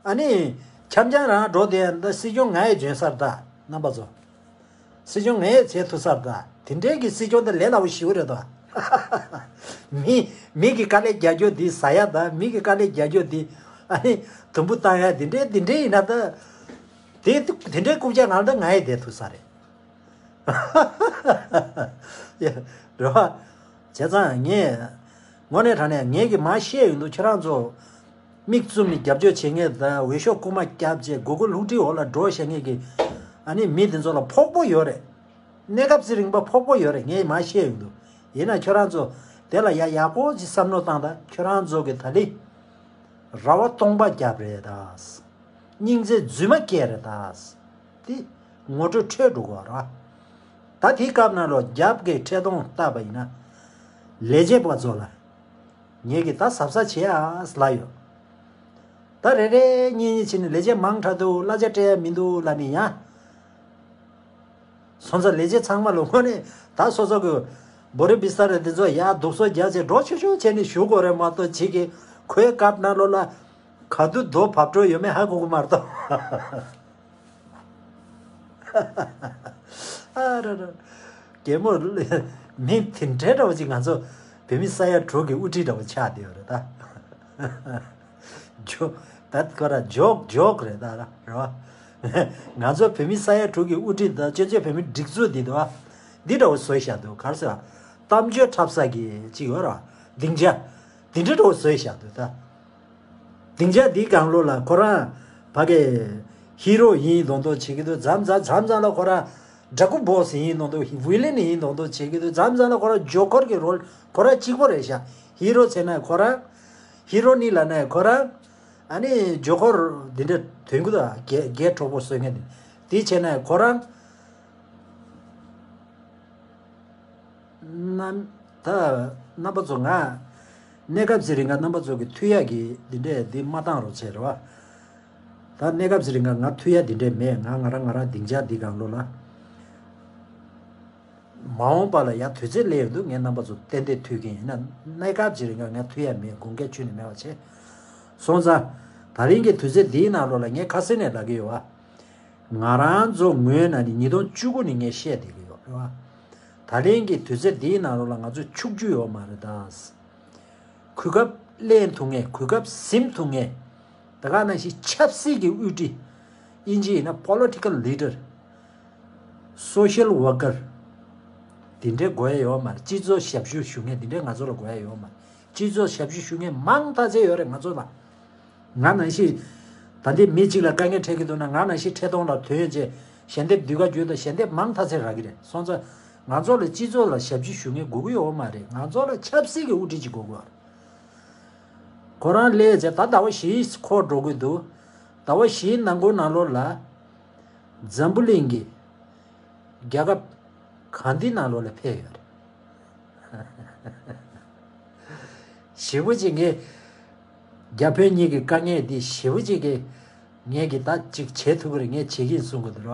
ཨ་ནི། འཆམ་འཆམ་རང་འགྲོ་དེ་ཡང་ད་སྲིད་སྐྱོང་ང་ཡི་འཇོན་སར་ད་རྣམ་པ་ཚོ། སྲིད་སྐྱོང་ངས་བྱེད་ཐུབ་སར་ད་དེ་འདྲའི་གི་སྲིད་སྐྱོང་ད་ལས་སླ་བོ་ཞིག་རེད་ད། མི་མི་གི་དཀའ་ལས་རྒྱག་རྒྱུ་དེ་ཟ་ཡ་ད་མི་གི་དཀའ་ལས་རྒྱག་རྒྱུ་དེ་ཨ་ནི་དུམ་བུ་བཏང་ཡ་དེ་འདྲའི་དེ་འདྲའི་ཡིན་ན་ད། དེ་དེ་འདྲའི་རྐུབ་བཀྱག་ངང་ད་ང་ཡི་བསྡད་ཐུབ་ས་རེད། ཡ། རེད་བ། བྱས་ཙང་ངས། དངོས་གནས་དྲང་གནས་ངས་ཀྱི་མ་བཤད་ཡོང་དུས་ཁྱེད་རང་ཚོ། མིག་བཙུམ་ནས་རྒྱབ་སྐྱོར་བྱེད་མཁན་དང་འོས་ཤོག་རྐུ་མ་བརྒྱབ་རྗེས་མགོ་སྐོར་ལྷུག་ཁྲིད་འོག་ལ་འགྲོ་བཞག་མཁན་གྱི། ཨ་ནི་མི་དེ་ཚོ་ལ་ཕོག་པོ་ཡོད་རེད། གནས་སྐབས་ཚེ་རིང་པ་ཕོག་པོ་ཡོད་རེད་ངས་མ་བཤད་ཡོང་དུས། ཡིན་ན་ཁྱོད་རང་ཚོ། དེ་ལ་ཡ་ཡག་པོ་ཅིག་བསམ་བློ་བཏང་ད་ཁྱོད་རང་ཚོ་གི་ད་ལི། ར་བ་སྟོང་པ་བརྒྱབ་རེད་ད། སྙིང་རྗེ་རྫུན་མ་སྐྱེས་རེད་ད། དེ་ངོ་སྤྲོད་འཕྲོད་འགྲོ་གི་ར། ད་དེའི་སྐབས་ན་ལོ་རྒྱབ་ཀྱི་འཕྲེད་གདོང་བཏགས་པ་ཡིན་ན། ལས་བྱེད་པ་ཚོ་ལ། ངེད་ཀྱི་ད་གཟབ་གཟབ་བྱེད་ཨ་ལ་ཡོད། ད་རེ་རེ་གཉིས་གཉིས་བྱས་ནས་ལས་བྱེད་མང་དྲགས་འདུག་གླ་ཆ་སྤྲད་ཡ་མི་འདུག་ལབ་ནས་ཡ། སོང་ཙང་ལས་བྱེད་ཚང་མ་ལ་དངོས་གནས་ད་སོ་སོ་གི་བོ་རི་བི་སྟ་ར་འདི་ཚོ་ཡ་སྡུག་སོ་རྒྱག་ཅེས་འགྲོ་ཆུ་ཆུ་བྱས་ནས་ཞུ་དགོས་རེད་མ་གཏོགས་ཅིག་གི་ཁོའི་སྐབས་ནང་ལོགས་ལ་ག་དུས་རྡོ་བབས་འགྲོ་ཡོད་མེད་ཧ་གོ་གི་མ་རེད་དོ། ཨ་ར་ར། རྒན་མོ། མི་དེ་འདྲའི་འདྲ་བོ་ཅིག་ང་ཚོ་བོད་མི་ས་ཡ་དྲུག་གི་དབུ་ཁྲིད་འདྲ་བོ་ཆགས་བསྡད་ཡོད་རེད་ད། ཇོ། ད་ཁོ་ར་ཇོག་ཇོག་རེད་ད་ར་རེད་བ། ང་ཚོ་བོད་མི་ས་ཡ་དྲུག་གི་དབུ་ཁྲིད་དང་སྤྱི་ཚོགས་བོད་མི་སྒྲིག་འཛུགས་འདི་དུ་བ། འདི་འདྲ་བོ་བཟོས་བཞག་འདུག་ག་རེ་ཟེར་བ། གཏམ་བརྗོད་འཁྲབ་ས་གི་ཅིག་ཡོད་ར་བ། སྡིངས་ཆ། འདི་འདྲ་འདྲ་བོ་བཟོས་བཞག་འདུག་ད། སྡིངས་ཆ་འདིའི་སྒང་ལོགས་ལ་ཁོ་རང་ཕ་གི་ཧི་རོ་ཡིན་མདོག་མདོག་བྱེད་ཀྱི་འདུག་མཚམས་མཚམས་མཚམས་མཚམས་ལ་ཁོ་རང་ཌ་ཀུ་བོ་སི་ཡིན་མདོག་མདོག་ཝི་ལན་ཡིན་མདོག་མདོག་བྱེད་ཀྱི་འདུག་མཚམས་མཚམས་ལ་ཁོ་རང་ཇོ་ཀར་གྱི་རོལ་ཁོ་རང་གཅིག་པོ་རེད་ཤག་ཧི་རོ་བྱས་ན་ཁོ་རང་། ཧི་རོ་ནི་ལབ་ན་ཁོ་རང་། ཨ་ནི་ཇོ་ཀར་འདི་འདྲ་དོན་གྱི་འདུག་ག་རྒྱས་རྒྱས་གྲོགས་པོ་བཟོ་མཁན་དེ། དེ་བྱས་ན་ཁོ་རང་། རྣམ། ད། རྣམ་པ་ཚོ་ང་། གནས་སྐབས་ཚེ་རིང་ག་རྣམ་པ་ཚོ་གི་ཐུག་ཡག་གི་འདི་འདྲས་འདི་མ་བཏང་རོགས་བྱེད་རེད་བ། ད་གནས་སྐབས་ཚེ་རིང་ག་ང་ཐུག་ཡག་འདི་འདྲས་མེད་ང་ང་རང་ང་རང་སྡིངས་ཆ་འདི་སྒང་ལོགས་ལ། མ་འོངས་པ་ལ་ཡ་དུས་ཚོད་སླེབས་ཡོང་དུས་ངས་རྣམ་པ་ཚོ་ཏན་ཏན་ཐུག་གི་ཡིན་ན་གནས་སྐབས་ཚེ་རིང་ག་ང་ཐུག་ཡག་མེད་དགོངས་འགལ་ཁྱོན་ནས་མེད་པ་བྱས། སོང་ཙང་། ད་རིང་གི་དུས་ཚོད་འདིའི་ནང་ལོགས་ལ་ངས་ཁ་སེང་ནས་ལབ་ཀྱི་ཡོད་བ། ང་རང་ཚོ་ངོས་ནས་ནི་ཉིས་སྟོང་བཅུ་དགུ་ནས་ངས་བཤད་བསྡད་ཀྱི་ཡོད་རེད་བ། ད་ལན་གྱི་དུས་ཚོད་འདིའི་ནང་ལོགས་ལ་ང་ཚོ་ཕྱུག་རྒྱུ་ཡོད་མ་རེད་ད། གོ་སྐབས་ལེན་ཐུབ་མཁན་གོ་སྐབས་ཟིན་ཐུབ་མཁན། ད་ག་ནང་བཞིན་ཆབ་སྲིད་ཀྱི་དབུ་ཁྲིད། དབྱིན་ཇི་ཡིན་ན་political leader། social worker། དེ་འདྲའི་དགོས་ཡ་ཡོད་མ་རེད་སྤྱི་ཚོགས་ཞབས་ཞུ་ཞུ་མཁན་དེ་འདྲའི་ང་ཚོ་ལ་དགོས་ཡ་ཡོད་མ་རེད་སྤྱི་ཚོགས་ཞབས་ཞུ་ཞུ་མཁན་མང་ཐག་ཆད་ཡོད་རེད་ང་ཚོ་ལ། ང་ནང་བཞིན། ད་ལྟའི་མི་གཅིག་ལ་དཀའ་ངལ་འཕྲད་ཀྱི་འདུག་ན་ང་ནང་བཞིན་འཕྲད་སྟོང་ལ་དོན་ཡོད་ཅེས་ཞལ་འདེབས་བསྡུས་ཁ་བརྒྱུད་དང་ཞལ་འདེབས་མང་ཐག་ཆད་རག་གི་རེད་སོང་ཙང་ང་ཚོ་ལ་སྤྱི་ཚོགས་ལ་ཞབས་ཕྱི་ཞུ་མཁན་དགོས་ཀྱི་ཡོད་མ་རེད་ང་ཚོ་ལ་ཆབ་སྲིད་ཀྱི་དབུ་ཁྲིད་ཅིག་དགོས་ཀྱི་ཡོད་རེད། ཁོ་རང་སླེབས་རྗེས་ད་ཟླ་བ་བཞི་འཁོར་འགྲོ་གི་འདུག་ཟླ་བ་བཞིའི་ནང་འཁོད་ནང་ལོགས་ལ་འཛམ་བུ་གླིང་གི་རྒྱལ་ཁབ་གང་འདི་ནང་ལོགས་ལ་ཕེབས་ཡོད་རེད། ཞེ་པོ་ཅིག་ངས་རྒྱ་བོད་གཉིས་ཀྱི་དཀའ་ངལ་འདི་ཞེ་པོ་ཅིག་གིས་ངས་ཀྱི་ད་ཅིག་བྱེད་ཐུབ་ཀྱི་རེད་ངས་བྱེད་ཀྱི་ཡིན་གསུང་གི་འདུག་ར།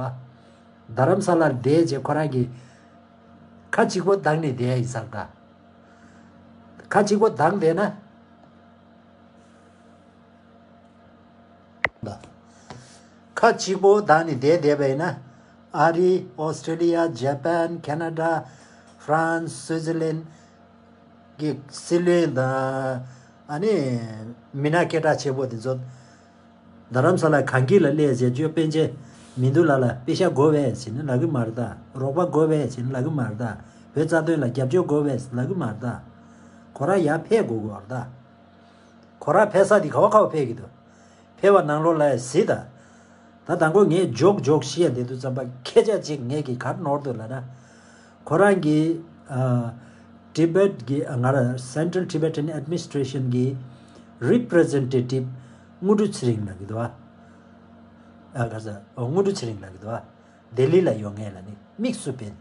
རྡ་རམ་ས་ལར་བསྡད་རྗེས་ཁོ་རང་གིས་ཁ་གཅིག་པོ་བསྡད་ནས་བསྡད་ཡིན་ཟེར་ད། ཁ་གཅིག་པོ་བསྡད་བསྡད་ན། ཁ་གཅིག་པོ་བསྡད་ནས་བསྡད་བསྡད་པ་ཡིན་ན། ཨ་རི། ཨོ་སི་ཀྲི་ལི་ཡ། ཇ་པན། ཁེ་ན་ཌ། ཧྥ་རན་སི། སུའི་ཛི་ལན་གྱི་སྲིད་བློན་དང་། ཨ་ནི། མི་སྣ་སྐད་གྲགས་ཆེ་པོ་དེ་ཚོ། རྡ་རམ་ས་ལ་གངས་སྐྱིད་ལ་སླེབས་རྗེས་ཇོ་པན་ཆེ་མི་འདུག་ལ་ལ་པེ་ཤ་དགོས་པས་ཟེར་ནས་ལབ་གི་མ་རེད་ད། རོགས་པ་དགོས་པས་ཟེར་ནས་ལབ་གི་མ་རེད་ད། བོད་རྩ་དོན་ལ་རྒྱབ་སྐྱོར་དགོས་པས་ལབ་གི་མ་རེད་ད། ཁོ་རང་ཡར་ཕེབས་དགོས་དགོས་རེད་ད། ཁོ་རང་ཕེབས་ས་དེ་ག་བ་ག་བ་ཕེབས་ཀྱི་འདུག་ཕེབས་པ་ནང་ལོགས་ལ་ཡ་གཟིགས་དང་། ད་དང་པོ་ངས་ཇོག་ཇོག་བཤད་བསྡད་དུས་ཙམ་པ་སྐད་ཆ་གཅིག་ངས་ཀྱིས་ག་རེ་ནོར་འདུག་ལབ་ན། ཁོ་རང་གིས་ཨ། Tibet་གི་ང་རང་Central Tibetan Administration་གི་Representative་ དངོས་གྲུབ་ཚེ་རིང་ལབ་ཀྱི་འདུག་བ། ཨ་ག་ས་ཨོ་དངོས་གྲུབ་ཚེ་རིང་ལབ་ཀྱི་འདུག་བ། ལྡི་ལི་ལ་ཡོད་མཁན་ལ་ནི་དམིགས་སུ་བབས་ནས།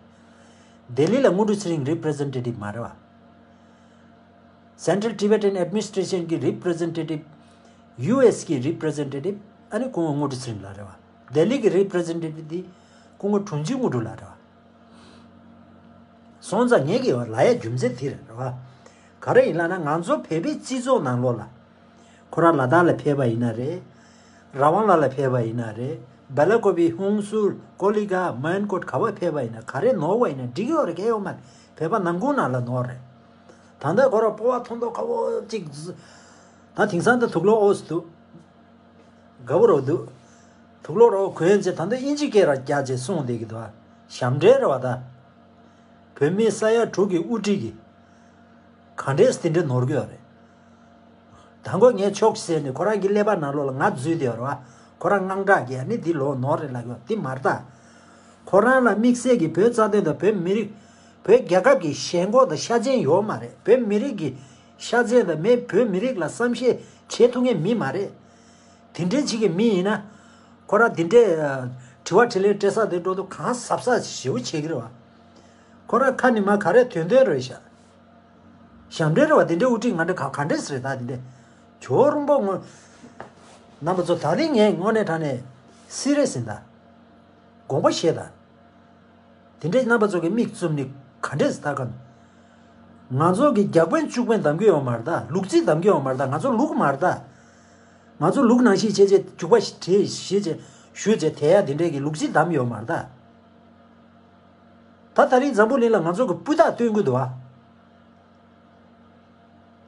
ལྡི་ལི་ལ་དངོས་གྲུབ་ཚེ་རིང་རི་པི་རི་ཛེན་ཊེ་ཊིབ་མ་རེད་བ། Central Tibetan Administration གི་རི་པི་རི་ཛེན་ཊེ་ཊིབ། ཡུ་ཨེས་གི་རི་པི་རི་ཛེན་ཊེ་ཊིབ། ཨ་ནི་སྐུ་ངོ་དངོས་གྲུབ་ཚེ་རིང་ལགས་རེད་བ། ལྡི་ལི་གི་རི་པི་རི་ཛེན་ཊེ་ཊིབ་དེ་སྐུ་ངོ་དྲུང་ཆེ་དངོས་གྲུབ་ལགས་རེད་བ། སོང་ཙང་ངེད་ཀྱི་ལབ་ཡ་རྒྱུ་མཚན་དེ་རེད་བ། ག་རེ་ཡིན་ལབ་ན་ང་ཚོ་བོད་པའི་སྤྱི་ཚོགས་ནང་ལོགས་ལ། ཁོ་རང་ལ་དྭགས་ལ་ཕེབས་པ་ཡིན་ན་རེད། ར་ཝང་ལ་ལ་ཕེབས་པ་ཡིན་ན་རེད། སྦེ་ལ་ཀོ་བི་ཧུང་སུར་ཀོ་ལི་གྷལ་མན་ཀོཊ་ག་པར་ཕེབས་པ་ཡིན་ན་ག་རེ་ནོར་བ་ཡིན་ན་འགྲིག་ཡོད་རེད་གལ་ཡོད་མ་རེད། བོད་པ་ནང་ཁུལ་ནང་ལ་ནོར་རེད། ད་ལྟ་ཁོ་རང་སྤོབས་པ་མཐོ་མཐོ་ཁ་བོ་གཅིག་ད་དེང་སང་ད་དུག་ལོག་འོ་སི་འདུག་དགའ་པོ་རོ་འདུག་དུག་ལོག་རོ་གོན་བྱས་ད་ལྟ་དབྱིན་ཇི་སྐད་ར་རྒྱག་བྱས་གསུངས་བསྡད་ཀྱི་འདུག་ཞབས་འདྲེན་རེད་བ་ད། བོད་མི་ས་ཡ་དྲུག་གི་དབུ་ཁྲིད་ཀྱིས་ག་འདྲས་དེ་འདྲས་ནོར་གྱི་ཡོད་རེད། ད་མགོ་ངས་ཕྱོགས་ཟེར་ནས་ཁོ་རང་གི་ཀླད་པ་ནང་ལོགས་ལ་ང་འཛུལ་བསྡད་ཡོད་རེད་བ། ཁོ་རང་དངངས་སྐྲག་གིས་ཨ་ནི་འདི་ལོག་ནོར་རེད་ལབ་ཡོད་འདི་མ་རེད་ད། ཁོ་རང་ལ་དམིགས་བསལ་གྱི་བོད་རྩ་དོན་དང་བོད་མི་རིགས་བོད་རྒྱལ་ཁབ་ཀྱི་ཞེན་ཁོག་དང་ཤ་རྗེན་ཡོད་མ་རེད། བོད་མི་རིགས་ཀྱི་ཤ་རྗེན་དང་མི་བོད་མི་རིགས་ལ་བསམ་ཤེས་བྱེད་ཐུབ་མཁན་མི་མ་རེད། དེ་འདྲའི་ཅིག་གི་མི་ཡིན་ན། ཁོ་རང་དེ་འདྲའི་དྲི་བ་དྲིས་ལན་སྤྲད་ས་དེ་འགྲོ་དུས་གང་ཟབ་ཟབ་ཞེ་པོ་བྱེད་ཀྱི་རེད་བ། ཁོ་རང་ཁ་ནས་མ་ག་རེ་དོན་དོན་རེད་ཤག་ཞབས་འདྲེན་རེད་བ་དེ་འདྲའི་དབུ་ཁྲིད་ང་འདྲ་ག་ག་འདྲས་རེད་ད་དེ་འདྲས། ཇོ་བོ་རིན་པོ་ངོ་། རྣམ་པ་ཚོ་ད་རིང་ངས་དངོས་གནས་དྲང་གནས་སི་རི་ཡས་ཡིན་ད། དགོངས་པ་བཞེས་ད། དེ་འདྲའི་རྣམ་པ་ཚོ་གི་མིག་བཙུམ་ནས་ག་འདྲས་ད་ག་ང་ཚོ་གི་རྒྱག་པན་བཅུག་པན་གདམ་གི་ཡོད་མ་རེད་ད། ལུག་རྫི་གདམ་གི་ཡོད་མ་རེད་ད། ང་ཚོ་ལུག་མ་རེད་ད། ང་ཚོ་ལུག་ནང་བཞིན་བྱས་བྱས་རྒྱུག་པ་བྲིས་བཞེས་བྱས་ཞུས་བྱས་དེ་ཡ་དེ་འདྲས་ཀྱི་ལུག་རྫི་གདམ་ཡོད་མ་རེད་ད། ད་ད་རིང་འཛམ་བུ་གླིང་ལ་ང་ཚོ་གི་སྤུས་དག་སྟོན་གི་འདུག་བ།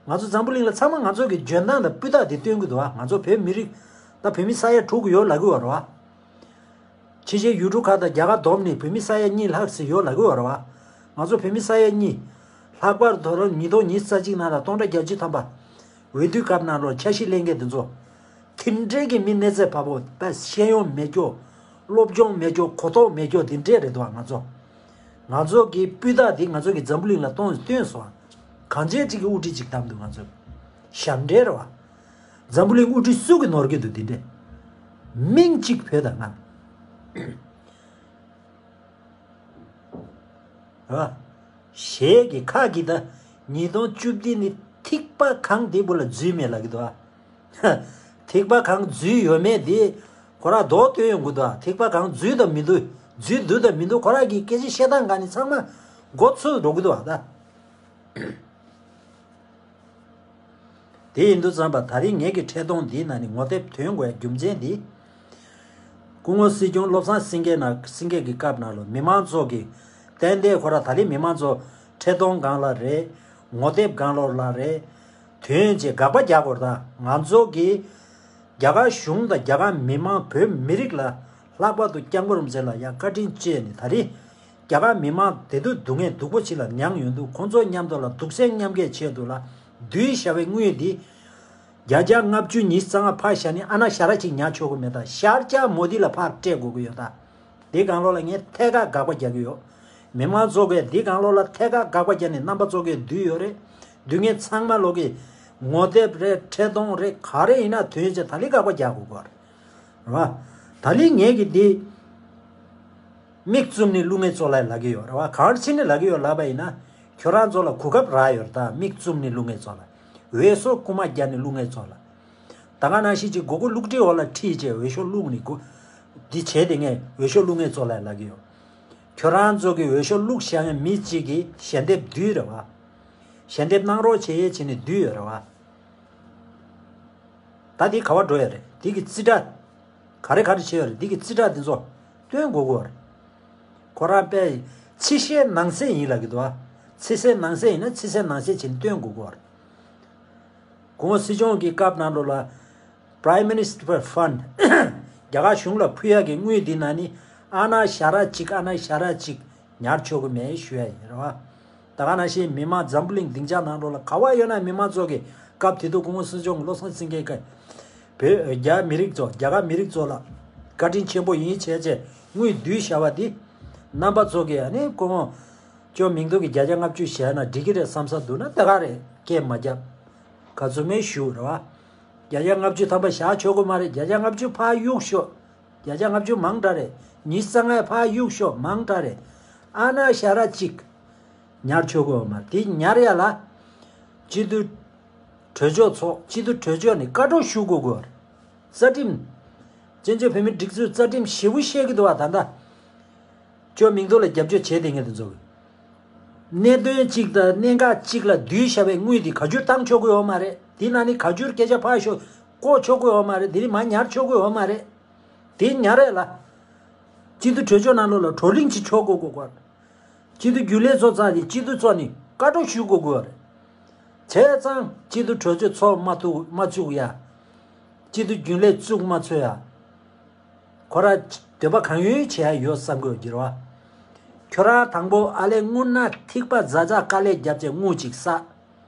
ང་ཚོ་འཛམ་བུ་གླིང་ལ་ཚང་མ་ང་ཚོ་གི་འཇོན་ཐང་དང་སྤུས་དག་དེ་སྟོན་གི་འདུག་བ། ང་ཚོ་བོད་མི་རིགས་ད་བོད་མི་ས་ཡ་དྲུག་གི་ཡོད་ལབ་གི་ཡོད་རེད་བ། ཕྱི་རྒྱལ་ཡུལ་གྲུ་ཁག་དང་རྒྱ་གར་བསྡོམས་ནས་བོད་མི་ས་ཡ་གཉིས་ལྷག་ཙམ་ཡོད་ལབ་གི་ཡོད་རེད་བ། ང་ཚོ་བོད་མི་ས་ཡ་གཉིས། ལྷག་པར་དུ་ལོ་ཉིས་སྟོང་ཉི་ཤུ་རྩ་གཅིག་ནང་ལ་སྟོང་ཕྲག་བརྒྱད་ཅུ་ཐམ་པ། འོས་བསྡུའི་སྐབས་ནང་ལོ་འཆར་གཞི་ལེན་མཁན་དེ་ཚོ། དེ་འདྲའི་གི་མི་གནས་ཚད་བབ་པོ་དཔེ་ཤེས་ཡོན་མེད་ཀྱོ། སློབ་སྦྱོང་མེད་ཀྱོ་གོ་རྟོགས་མེད་ཀྱོ་དེ་འདྲས་རེད་འདུག་ང་ཚོ། ང་ཚོ་གི་སྤུས་དག་དེ་ང་ཚོ་གི་འཛམ་བུ་གླིང་ལ་སྟོན་སྟོན་སོང་། གང་ཅི་ཅིག་གི་དབུ་ཁྲིད་ཅིག་བདམས་འདུག་ང་ཚོ། ཞབས་འདྲེན་རེད་བ། འཛམ་བུ་གླིང་དབུ་ཁྲིད་སུ་གི་ནོར་གི་འདུག་དེ་འདྲས། མིང་གཅིག་བོད་དང་ང་། རེད་བ། གཞས་ཀྱི་ཁ་གི་ད་ཉིས་སྟོང་བཅུ་བདུན་ནི་ཐིགས་པ་གང་དེ་བུ་ལ་འཛུལ་མེད་ལབ་ཀྱི་འདུག་ཨ། ཐིགས་པ་གང་འཛུལ་ཡོད་མེད་དེ་ཁོ་ར་རྡོག་སྟོན་ཡོང་གི་འདུག་ཨ། ཐིགས་པ་གང་འཛུལ་དང་མི་འདུག་འཛུལ་འདུག་དང་མི་འདུག་ཁོ་ར་གི་སྐད་ཆ་བཤད་སྟངས་ག་ནི་ཚང་མ་མགོ་ཚོས་འགྲོ་གི་འདུག་ཨ་ད། དེ་ཡིན་དུས་ཙམ་པ་ད་རིང་ངེད་ཀྱི་འཕྲལ་གཏོང་འདིའི་ནང་ནས་ངོ་དེབ་ཐོན་དགོས་རྒྱུ་མཚན་འདི། སྐུ་ངོ་སྲིད་སྐྱོང་བློ་བཟང་སེང་གེ་ན་སེང་གེ་གི་སྐབས་ནང་ལ་མི་མང་ཚོ་གི་ཏན་ཏན་ཁོ་ར་ད་རིང་མི་མང་ཚོ་འཕྲལ་གཏོང་སྒང་ལ་རེད། ངོ་དེབ་སྒང་ལོགས་ལ་རེད། ཐོན་རྗེས་དགག་པ་རྒྱག་དགོས་རེད་ད། ང་ཚོ་གི་རྒྱ་གར་གཞུང་དང་རྒྱ་གར་མི་མང་བོད་མི་རིགས་ལ་ལྷག་པར་དུ་སྐྱབས་མགོན་རིན་པོ་ཆེ་ལ་ཡང་བཀའ་དྲིན་བསྐྱངས་ནས་ད་རིང་རྒྱ་གར་མི་མང་དེ་དུས་སྡུག་བསྔལ་སྡུག་པོ་ཅིག་ལ་མྱངས་ཡོང་དུས་ཁོང་ཚོ་མཉམ་དུ་ལ་སྡུག་སྲན་མཉམ་སྐྱེལ་ཆེད་དུ་ལ་བསྡུས་བཞག་པའི་དངུལ་འདི་བརྒྱ་ཆ་ལྔ་བཅུ་ཉི་ཤུ་རྩ་ལྔ་ཕར་བཞག་ནས་ཨ་ན་ཞ་ར་ཅིག་ཉར་ཆོག་གི་མེད་ད། ཤར་ཅ་མོ་དི་ལ་ཕར་སྤྲད་དགོས་ཀྱི་ཡོད་ད། འདི་སྒང་ལོགས་ལ་ངས་ཐད་ཀར་དགག་པ་རྒྱག་གི་ཡོད། མི་མང་ཚོ་གས་འདི་སྒང་ལོགས་ལ་ཐད་ཀར་དགག་པ་རྒྱག་ནས་རྣམ་པ་ཚོ་གས་བསྡུས་ཡོད་རེད། བསྡུས་མཁན་ཚང་མ་ལོག་གི་ངོ་དེབ་རེད། འཕྲལ་གཏོང་རེད། ག་རེ་ཡིན་ན་ཐོན་བྱས་ད་ལི་དགག་པ་རྒྱག་དགོས་ཀྱི་ཡོད་རེད། རེད་བ། ད་ལི་ངས་ཀྱི་འདི་མིག་བཙུམ་ནས་བླུག་མཁན་ཚོ་ལ་ལབ་ཀྱི་ཡོད་རེད་བ། ག་རེ་བྱས་ནས་ལབ་ཀྱི་ཡོད་ལབ་པ་ཡིན་ན། ཁྱོད་རང་ཚོ་ལ་གོ་སྐབས་རག་ཡོད་རེད་ད། མིག་བཙུམ་ནས་བླུག་མཁན་ཚོ་ལ། འོས་ཤོག་རྐུ་མ་རྒྱག་ནས་བླུག་མཁན་ཚོ་ལ། ད་ག་ནང་བཞིན་གྱི་མགོ་སྐོར་བླུགས་བྲིས་འོག་ལ་ཁྲིད་བྱས་འོས་ཤོག་བླུགས་ནས་སྒུག་འདི་བྱས་ཏེ་ངས་འོས་ཤོག་བླུགས་མཁན་ཚོ་ལ་ལབ་ཀྱི་ཡོད། ཁྱོད་རང་ཚོ་གི་འོས་ཤོག་བླུགས་བཞག་མཁན་མི་གཅིག་གིས་ཞལ་འདེབས་བསྡུས་རེད་བ། ཞལ་འདེབས་གནང་རོགས་བྱེད་ཡས་བྱས་ནས་བསྡུས་ཡོད་རེད་བ། ད་འདི་ག་བ་འགྲོ་ཡ་རེད། འདི་གི་རྩིས་ཁྲ། ག་རེ་ག་རེ་བྱས་ཡོད་རེད། འདི་གི་རྩིས་ཁྲ་འདི་ཚོ་སྟོན་དགོས་ཀྱི་ཡོད་རེད། ཁོ་རང་དཔེ་ཕྱི་གསལ་ནང་གསལ་ཡིན་ལབ་ཀྱི་འདུག་བ། ཕྱི་གསལ་ནང་གསལ་ཡིན་ན་ཕྱི་གསལ་ནང་གསལ་བྱས་ནས་སྟོན་དགོས་ཀྱི་ཡོད་རེད། གོང་སྲིད་སྐྱོང་གི་སྐབས་ནང་ལོགས་ལ། Prime Minister Fund རྒྱ་གར་གཞུང་ལ་ཕུལ་ཡག་གི་དངུལ་འདི་ནང་ནས་ཨ་ན་ཞ་ར་གཅིག་ཨ་ན་ཞ་ར་གཅིག་ཉར་ཆོག་གི་མེད་ཞུ་ཡ་ཡིན་རེད་བ། ད་ག་ནང་བཞིན་མི་མང་འཛམ་བུ་གླིང་སྡིངས་ཆ་ནང་ལོགས་ལ་ག་བ་ཡོད་ན་མི་མང་ཚོ་གི་སྐབས་དེ་དུས་སྐུ་ངོ་སྲིད་སྐྱོང་བློ་བཟང་སེང་གེ་གིས་བོད་རྒྱ་མི་རིགས་ཚོ་རྒྱ་གར་མི་རིགས་ཚོ་ལ་བཀའ་དྲིན་ཆེན་པོ་ཡིན་བྱས་བྱས་དངུལ་བསྡུས་བཞག་པ་འདི་རྣམ་པ་ཚོ་གི་ཨ་ནི་སྐུ་ངོ་ཅོ་མིང་ཐོ་གི་བརྒྱ་ཆ་ལྔ་བཅུ་བཞག་ན་འགྲིག་གི་རེད་བསམ་ས་འདུག་ན་ད་ག་རེད། སྐད་མ་རྒྱབ། ག་ཚོད་མེད་ཞུ་རེད་བ། བརྒྱ་ཆ་ལྔ་བཅུ་ཐམ་པ་བཞག་ཆོག་གི་མ་རེད། བརྒྱ་ཆ་ལྔ་བཅུ་ཕར་གཡུག་ཤོག་བརྒྱ་ཆ་ལྔ་བཅུ་མང་དྲགས་རེད། ཉི་ཤུ་རྩ་ལྔ་ཕར་གཡུག་ཤོག་མང་དྲགས་རེད། ཨ་ན་ཞ་ར་གཅིག་ཉར་ཆོག་གི་ཡོད་མ་རེད། དེ་ཉར་ཡ་ལ། སྤྱི་འཐུས་གྲོས་ཚོགས་ཚོགས། སྤྱི་འཐུས་གྲོས་ཚོགས་ནས་བཀའ་སྒྲོག་ཞུ་དགོས་དགོས་རེད། རྩ་ཁྲིམས། བཙན་བྱོལ་བོད་མིའི་སྒྲིག་འཛུགས་རྩ་ཁྲིམས་ཞེ་པོ་བཤད་ཀྱི་འདུག་བ། ད་ལྟ་ཅོ་མིང་ཐོ་ལ་རྒྱབ་སྐྱོར་བྱས་བསྡད་མཁན་དེ་ཚོ་གི། གནད་དོན་གཅིག་དང་གནད་འགག་གཅིག་ལ་བསྡུས་བཞག་པའི་དངུལ་དེ་བཀའ་འགྱུར་བཏང་ཆོག་གི་ཡོད་མ་རེད། དེ་ནང་ནས་བཀའ་འགྱུར་སྐད་ཆ་ཕར་ཞོག་བཀོག་ཆོག་གི་ཡོད་མ་རེད། དེ་ནས་མར་ཉར་ཆོག་གི་ཡོད་མ་རེད། དེ་ཉར་རེད་ལ། སྤྱི་འཐུས་གྲོས་ཚོགས་ནང་ལོགས་ལ་བགྲོ་གླེང་བྱེད་ཆོག་གོ་གོ་གོ། སྤྱི་འཐུས་རྒྱུན་ལས་ཚོ་ཚང་གིས་སྤྱི་འཐུས་ཚོགས་ནས་བཀའ་སྒྲོག་ཞུ་དགོས་དགོས་རེད། བྱས་ཙང་སྤྱི་འཐུས་གྲོས་ཚོགས་ཚོགས་མ་ཐུབ་མ་བཅུག་ཡ། སྤྱི་འཐུས་རྒྱུན་ལས་བཙུགས་མ་ཚུགས་ཡ། ཁོ་ར་འདོད་པ་གང་ཡོད་བྱེད་ཡ་ཡོད་བསམ་གི་ཡོད་གི་རེད་བ། ཁྱོད་རང་དང་པོ་ཨ་ལས་དངུལ་ནག་ཐིགས་པ་ཛ་ཛ་དཀའ་ལས་རྒྱབ་བྱས་དངུལ་ཅིག་བསགས།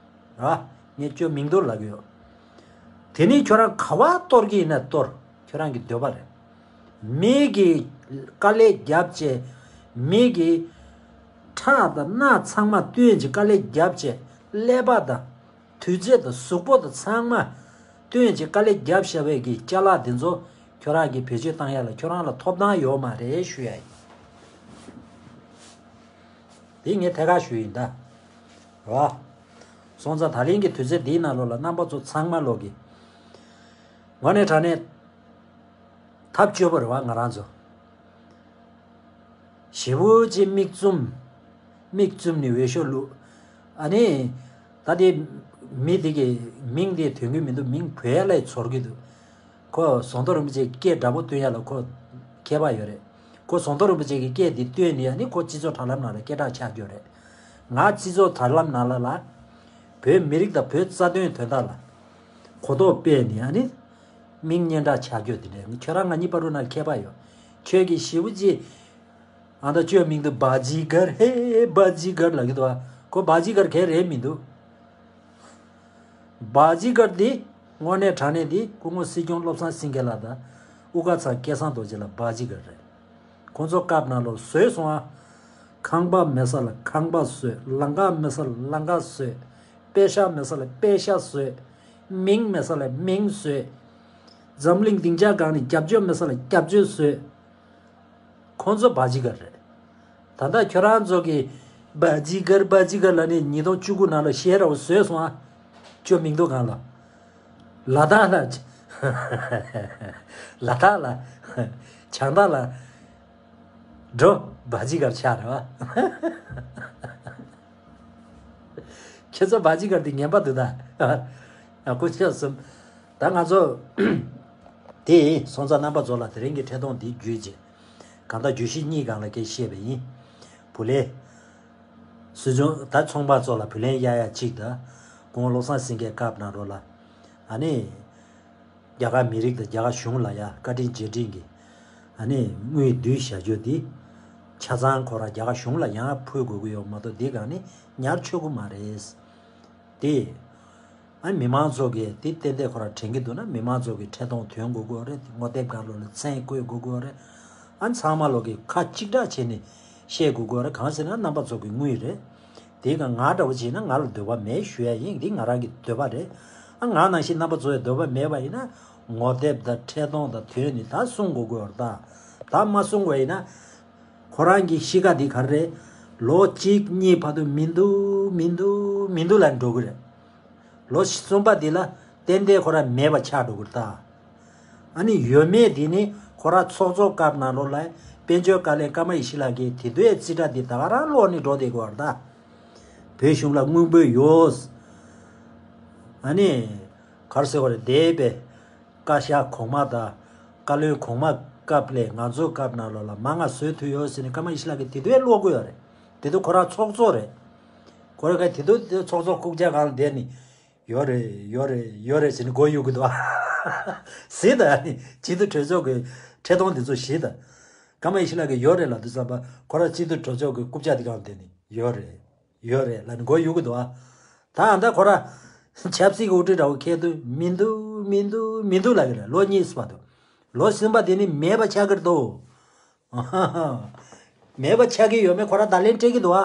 ར། ངས་ཁྱོད་མིང་ཐོ་ལབ་ཀྱི་ཡོད། དེ་ནི་ཁྱོད་རང་ག་བ་གཏོར་གྱི་ཡིན་ན་གཏོར། ཁྱོད་རང་གི་འདོད་པ་རེད། མི་གི་དཀའ་ལས་རྒྱབ་བྱས། མི་གི་ཁྲག་དང་རྣག་ཚང་མ་བཏོན་གྱི་དཀའ་ལས་རྒྱབ་བྱས། ཀླད་པ་དང་། དུས་ཚོད་དང་གཟུགས་པོ་དང་ཚང་མ་བཏོན་གྱི་དཀའ་ལས་རྒྱབ་བཞག་པའི་གི་ཅ་ལག་འདི་ཚོ་ཁྱོད་རང་གི་བེད་སྤྱོད་བཏང་ཡ་ལ་ཁྱོད་རང་ལ་ཐོབ་ཐང་ཡོད་མ་རེད་ཞུ་ཡ་ཡིན། དེ་ངས་ཐད་ཀར་ཞུས་ཡིན་ད། རེད་བ། སོང་ཙང་ད་ལན་གྱི་དུས་ཚོད་འདིའི་ནང་ལོགས་ལ་རྣམ་པ་ཚོ་ཚང་མ་ལོག་གི། དངོས་གནས་དྲང་གནས། ཐབས་སྐྱོ་པོ་རེད་བ་ང་རང་ཚོ། ཞེ་པོ་ཅིག་མིག་བཙུམ། མིག་བཙུམ་ནས་འོས་ཤོག་བླུགས། ཨ་ནི། ད་དེ། མི་དེ་གི་མིང་དེ་ཐོན་གི་མི་འདུག་མིང་བོད་ཡ་ལ་ཚོར་གི་འདུག་ཁོ་ཟམ་གདོང་རིན་པོ་ཆེ་སྐད་འདྲ་པོ་བཏོན་ཡ་ལ་ཁོ་མཁས་པ་ཡོད་རེད། ཁོ་ཟམ་གདོང་རིན་པོ་ཆེ་གི་སྐད་འདི་བཏོན་ནས་ཡ་ནི་ཁོ་སྤྱི་ཚོགས་དྲ་ལམ་ནང་ལ་སྐད་གྲགས་ཆགས་རྒྱུ་རེད། ང་སྤྱི་ཚོགས་དྲ་ལམ་ནང་ལ་ལ། བོད་མི་རིགས་དང་བོད་རྩ་དོན་དོན་དག་ལ། གོ་རྟོགས་སྤེལ་ནས་ཡ་ནི། མིང་སྙན་གྲགས་ཆགས་རྒྱུ་དེ་འདྲ་ཁྱོད་རང་ང་གཉིས་བར་དུ་ན་མཁས་པ་ཡོད། ཁྱོད་ཀྱི་ཞེ་པོ་ཅིག་ཨ་ད་ཁྱོད་མིང་དུ་བ་ཇི་གར་ཧེ་བ་ཇི་གར་ལབ་ཀྱི་འདུག་བ། ཁོ་བ་ཇི་གར་གས་རེད་མི་འདུག་བ་ཇི་གར་འདི་དངོས་གནས་དྲང་གནས་འདི་སྐུ་ངོ་སྲིད་སྐྱོང་བློ་བཟང་སེང་གེ་ལགས་དང་དབུ་དཀར་ཚང་སྐལ་བཟང་རྡོ་རྗེ་ལགས་བ་ཇི་གར་རེད། ཁོང་ཚོ་སྐབས་ནང་ལོགས་བཟོས་སོང་ཨ། ཁང་པ་མེད་ས་ལ་ཁང་པ་བཟོས། ལམ་ཁ་མེད་ས་ལ་ལམ་ཁ་བཟོས། པེ་ཤག་མེད་ས་ལ་པེ་ཤག་བཟོས། མིང་མེད་ས་ལ་མིང་བཟོས། འཛམ་གླིང་སྡིངས་ཆ་སྒང་ནས་རྒྱབ་སྐྱོར་མེད་ས་ལ་རྒྱབ་སྐྱོར་བཟོས། ཁོང་ཚོ་བ་ཇི་གར་རེད། ད་ལྟ་ཁྱོད་རང་ཚོ་གི་བ་ཇི་གར་བ་ཇི་གར་ལབ་ནས་ཉིས་སྟོང་བཅུ་དགུ་ནང་ལ་ཤེས་རབ་བཟོས་སོང་ཨ། ཁྱོད་མིང་ཐོ་གང་ལ། ལ་དྭགས་ལ། ལ་དྭགས་ལ། བྱང་ཐང་ལ། འགྲོ། བ་ཇི་གར་ཆགས་རེད་བ། ཁྱེད་ཚོ་བ་ཇི་གར་དེ་ངན་པ་འདུག་ད། ཨ་ཁུ་ཆོས་གསུམ། ད་ང་ཚོ། དེ་སོང་ཙང་རྣམ་པ་ཚོ་ལ་དེ་རིང་གི་འཕྲིན་ཐུང་འདི་བརྒྱུད་རྗེས། གང་ལྟར་བརྗོད་གཞི་གཉིས་སྒང་ལ་སྐད་བཤད་པ་ཡིན། བུ་ལེ། སྲིད་སྐྱོང་ད་ཚོང་པ་ཚོ་ལ་བུ་ལོན་གཡར་ཡ་གཅིག་དང་། སྐུ་ངོ་བློ་བཟང་སེང་གེའི་སྐབས་ནང་ལོགས་ལ། ཨ་ནི། རྒྱ་གར་མི་རིགས་དང་རྒྱ་གར་གཞུང་ལ་ཡ་བཀའ་དྲིན་རྗེས་དྲན་གྱི། ཨ་ནི་དངུལ་བསྡུས་བཞག་རྒྱུ་འདི། ཆ་ཚང་ཁོ་རང་རྒྱ་གར་གཞུང་ལ་ཡང་ཕུལ་དགོས་ཀྱི་ཡོད་མ་གཏོགས་འདི་གང་ནི་ཉར་ཆོག་གི་མ་རེད། དེ། ཨ་མི་མང་ཚོ་གིས་དེ་ཏན་ཏན་ཁོ་རང་དྲན་གྱི་འདུག་ན་མི་མང་ཚོ་གིས་འཕྲིན་ཐུང་ཐོན་དགོས་ཀྱི་ཡོད་རེད། ངོ་དེབ་སྒང་ལོགས་ལ་མཚན་བཀོད་དགོས་ཀྱི་ཡོད་རེད། ཨ་ཚང་མ་ལོག་གིས་ཁ་གཅིག་གྲགས་བྱས་ནས་བཤད་དགོས་ཀྱི་ཡོད་རེད། གང་ཟེར་ན་རྣམ་པ་ཚོ་གི་དངུལ་རེད། དེ་ག་ང་འདྲ་བོ་བྱས་ན་ང་ལ་འདོད་པ་མེད་ཞུ་ཡ་ཡིན། འདི་ང་རང་གི་འདོད་པ་རེད། ཨ་ང་ནང་བཞིན་རྣམ་པ་ཚོ་ཡ་འདོད་པ་མེད་པ་ཡིན་ན་ངོ་དེབ་དང་འཕྲིན་ཐུང་དང་ཐོན་ནས་ད་གསུང་དགོས་ཀྱི་ཡོད་རེད་ད། ད་མ་གསུང་བ་ཡིན་ན། ཁོ་རང་གི་གཤིས་ཀ་འདི་ག་རེ་རེད། ལོ་གཅིག་གཉིས་བར་དུ་མི་འདུག་མི་འདུག་མི་འདུག་ལབ་འགྲོ་གི་རེད། ལོ་གསུམ་པ་འདི་ལ་ཏན་ཏན་ཁོ་རང་མེད་པ་ཆགས་འགྲོ་གི་རེད་ད། ཨ་ནི་ཡོད་མེད་འདི་ནི་ཁོ་རང་ཚོགས་གཙོ་སྐབས་ནང་ལོགས་ལ་དཔལ་འབྱོར་བཀའ་བློན་ཀརྨ་ཡེ་ཤེས་ལགས་ཀྱིས་དེ་དུས་རྩིས་ཁྲ་འདི་ད་ག་རང་ཀློག་ནས་འགྲོ་བསྡད་ཀྱི་ཡོད་རེད་ད། བོད་གཞུང་ལ་དངུལ་འབོར་ཡོད། ཨ་ནི། ག་རེ་ཟེར་བ་རེད་འདས་པའི། བཀའ་ཤག་གོང་མ་དང་། བཀའ་བློན་གོང་མ་སྐབས་ལས་ང་ཚོའི་སྐབས་ནང་ལོགས་ལ་མང་ང་བཟོས་ཐུབ་ཡོད་ཟེར་ནས་ཀརྨ་ཡེ་ཤེས་ལགས་ཀྱིས་དེ་དུས་ཀློག་གི་ཡོད་རེད། དེ་དུས་ཁོ་རང་ཚོགས་གཙོ་རེད། ཁོ་རང་གིས་དེ་དུས་དེ་ཚོགས་གཙོ་རྐུབ་བཀྱག་སྒང་ལ་བསྡད་ནས། ཡོད་རེད་ཡོད་རེད་ཡོད་རེད་ཟེར་ནས་མགོ་གཡུག་གི་འདུག་ཨ། གཟིགས་དང་ཨ་ནི་སྤྱི་འཐུས་གྲོས་ཚོགས་ཀྱི་འཕྲིན་ཐུང་འདི་ཚོ་གཟིགས་དང་། ཀརྨ་ཡེ་ཤེས་ལགས་ཀྱིས་ཡོད་རེད་ལབ་དུས་ཙམ་པ་ཁོ་རང་སྤྱི་འཐུས་གྲོས་ཚོགས་ཀྱི་རྐུབ་བཀྱག་དེ་སྒང་ལ་བསྡད་ནས་ཡོད་རེད། ཡོད་རེད་ལབ་ནས་མགོ་གཡུག་གི་འདུག་ཨ། ད་ཨ་ད་ཁོ་ར། ཆབ་སྲིད་ཀྱི་དབུ་ཁྲིད་འདྲ་བོ་འཁེལ་དུས་མི་འདུག་མི་འདུག་མི་འདུག་ལབ་ཀྱི་རེད། ལོ་གཉིས་བར་དུ། ལོ་གསུམ་པ་དེ་ནི་མེད་པ་ཆགས་ཀྱི་རེད་དོ། མེད་པ་ཆགས་ཀྱི་ཡོད་མེད་ཁོ་ར་བརྡ་ལན་སྤྲད་ཀྱི་འདུག་ཨ།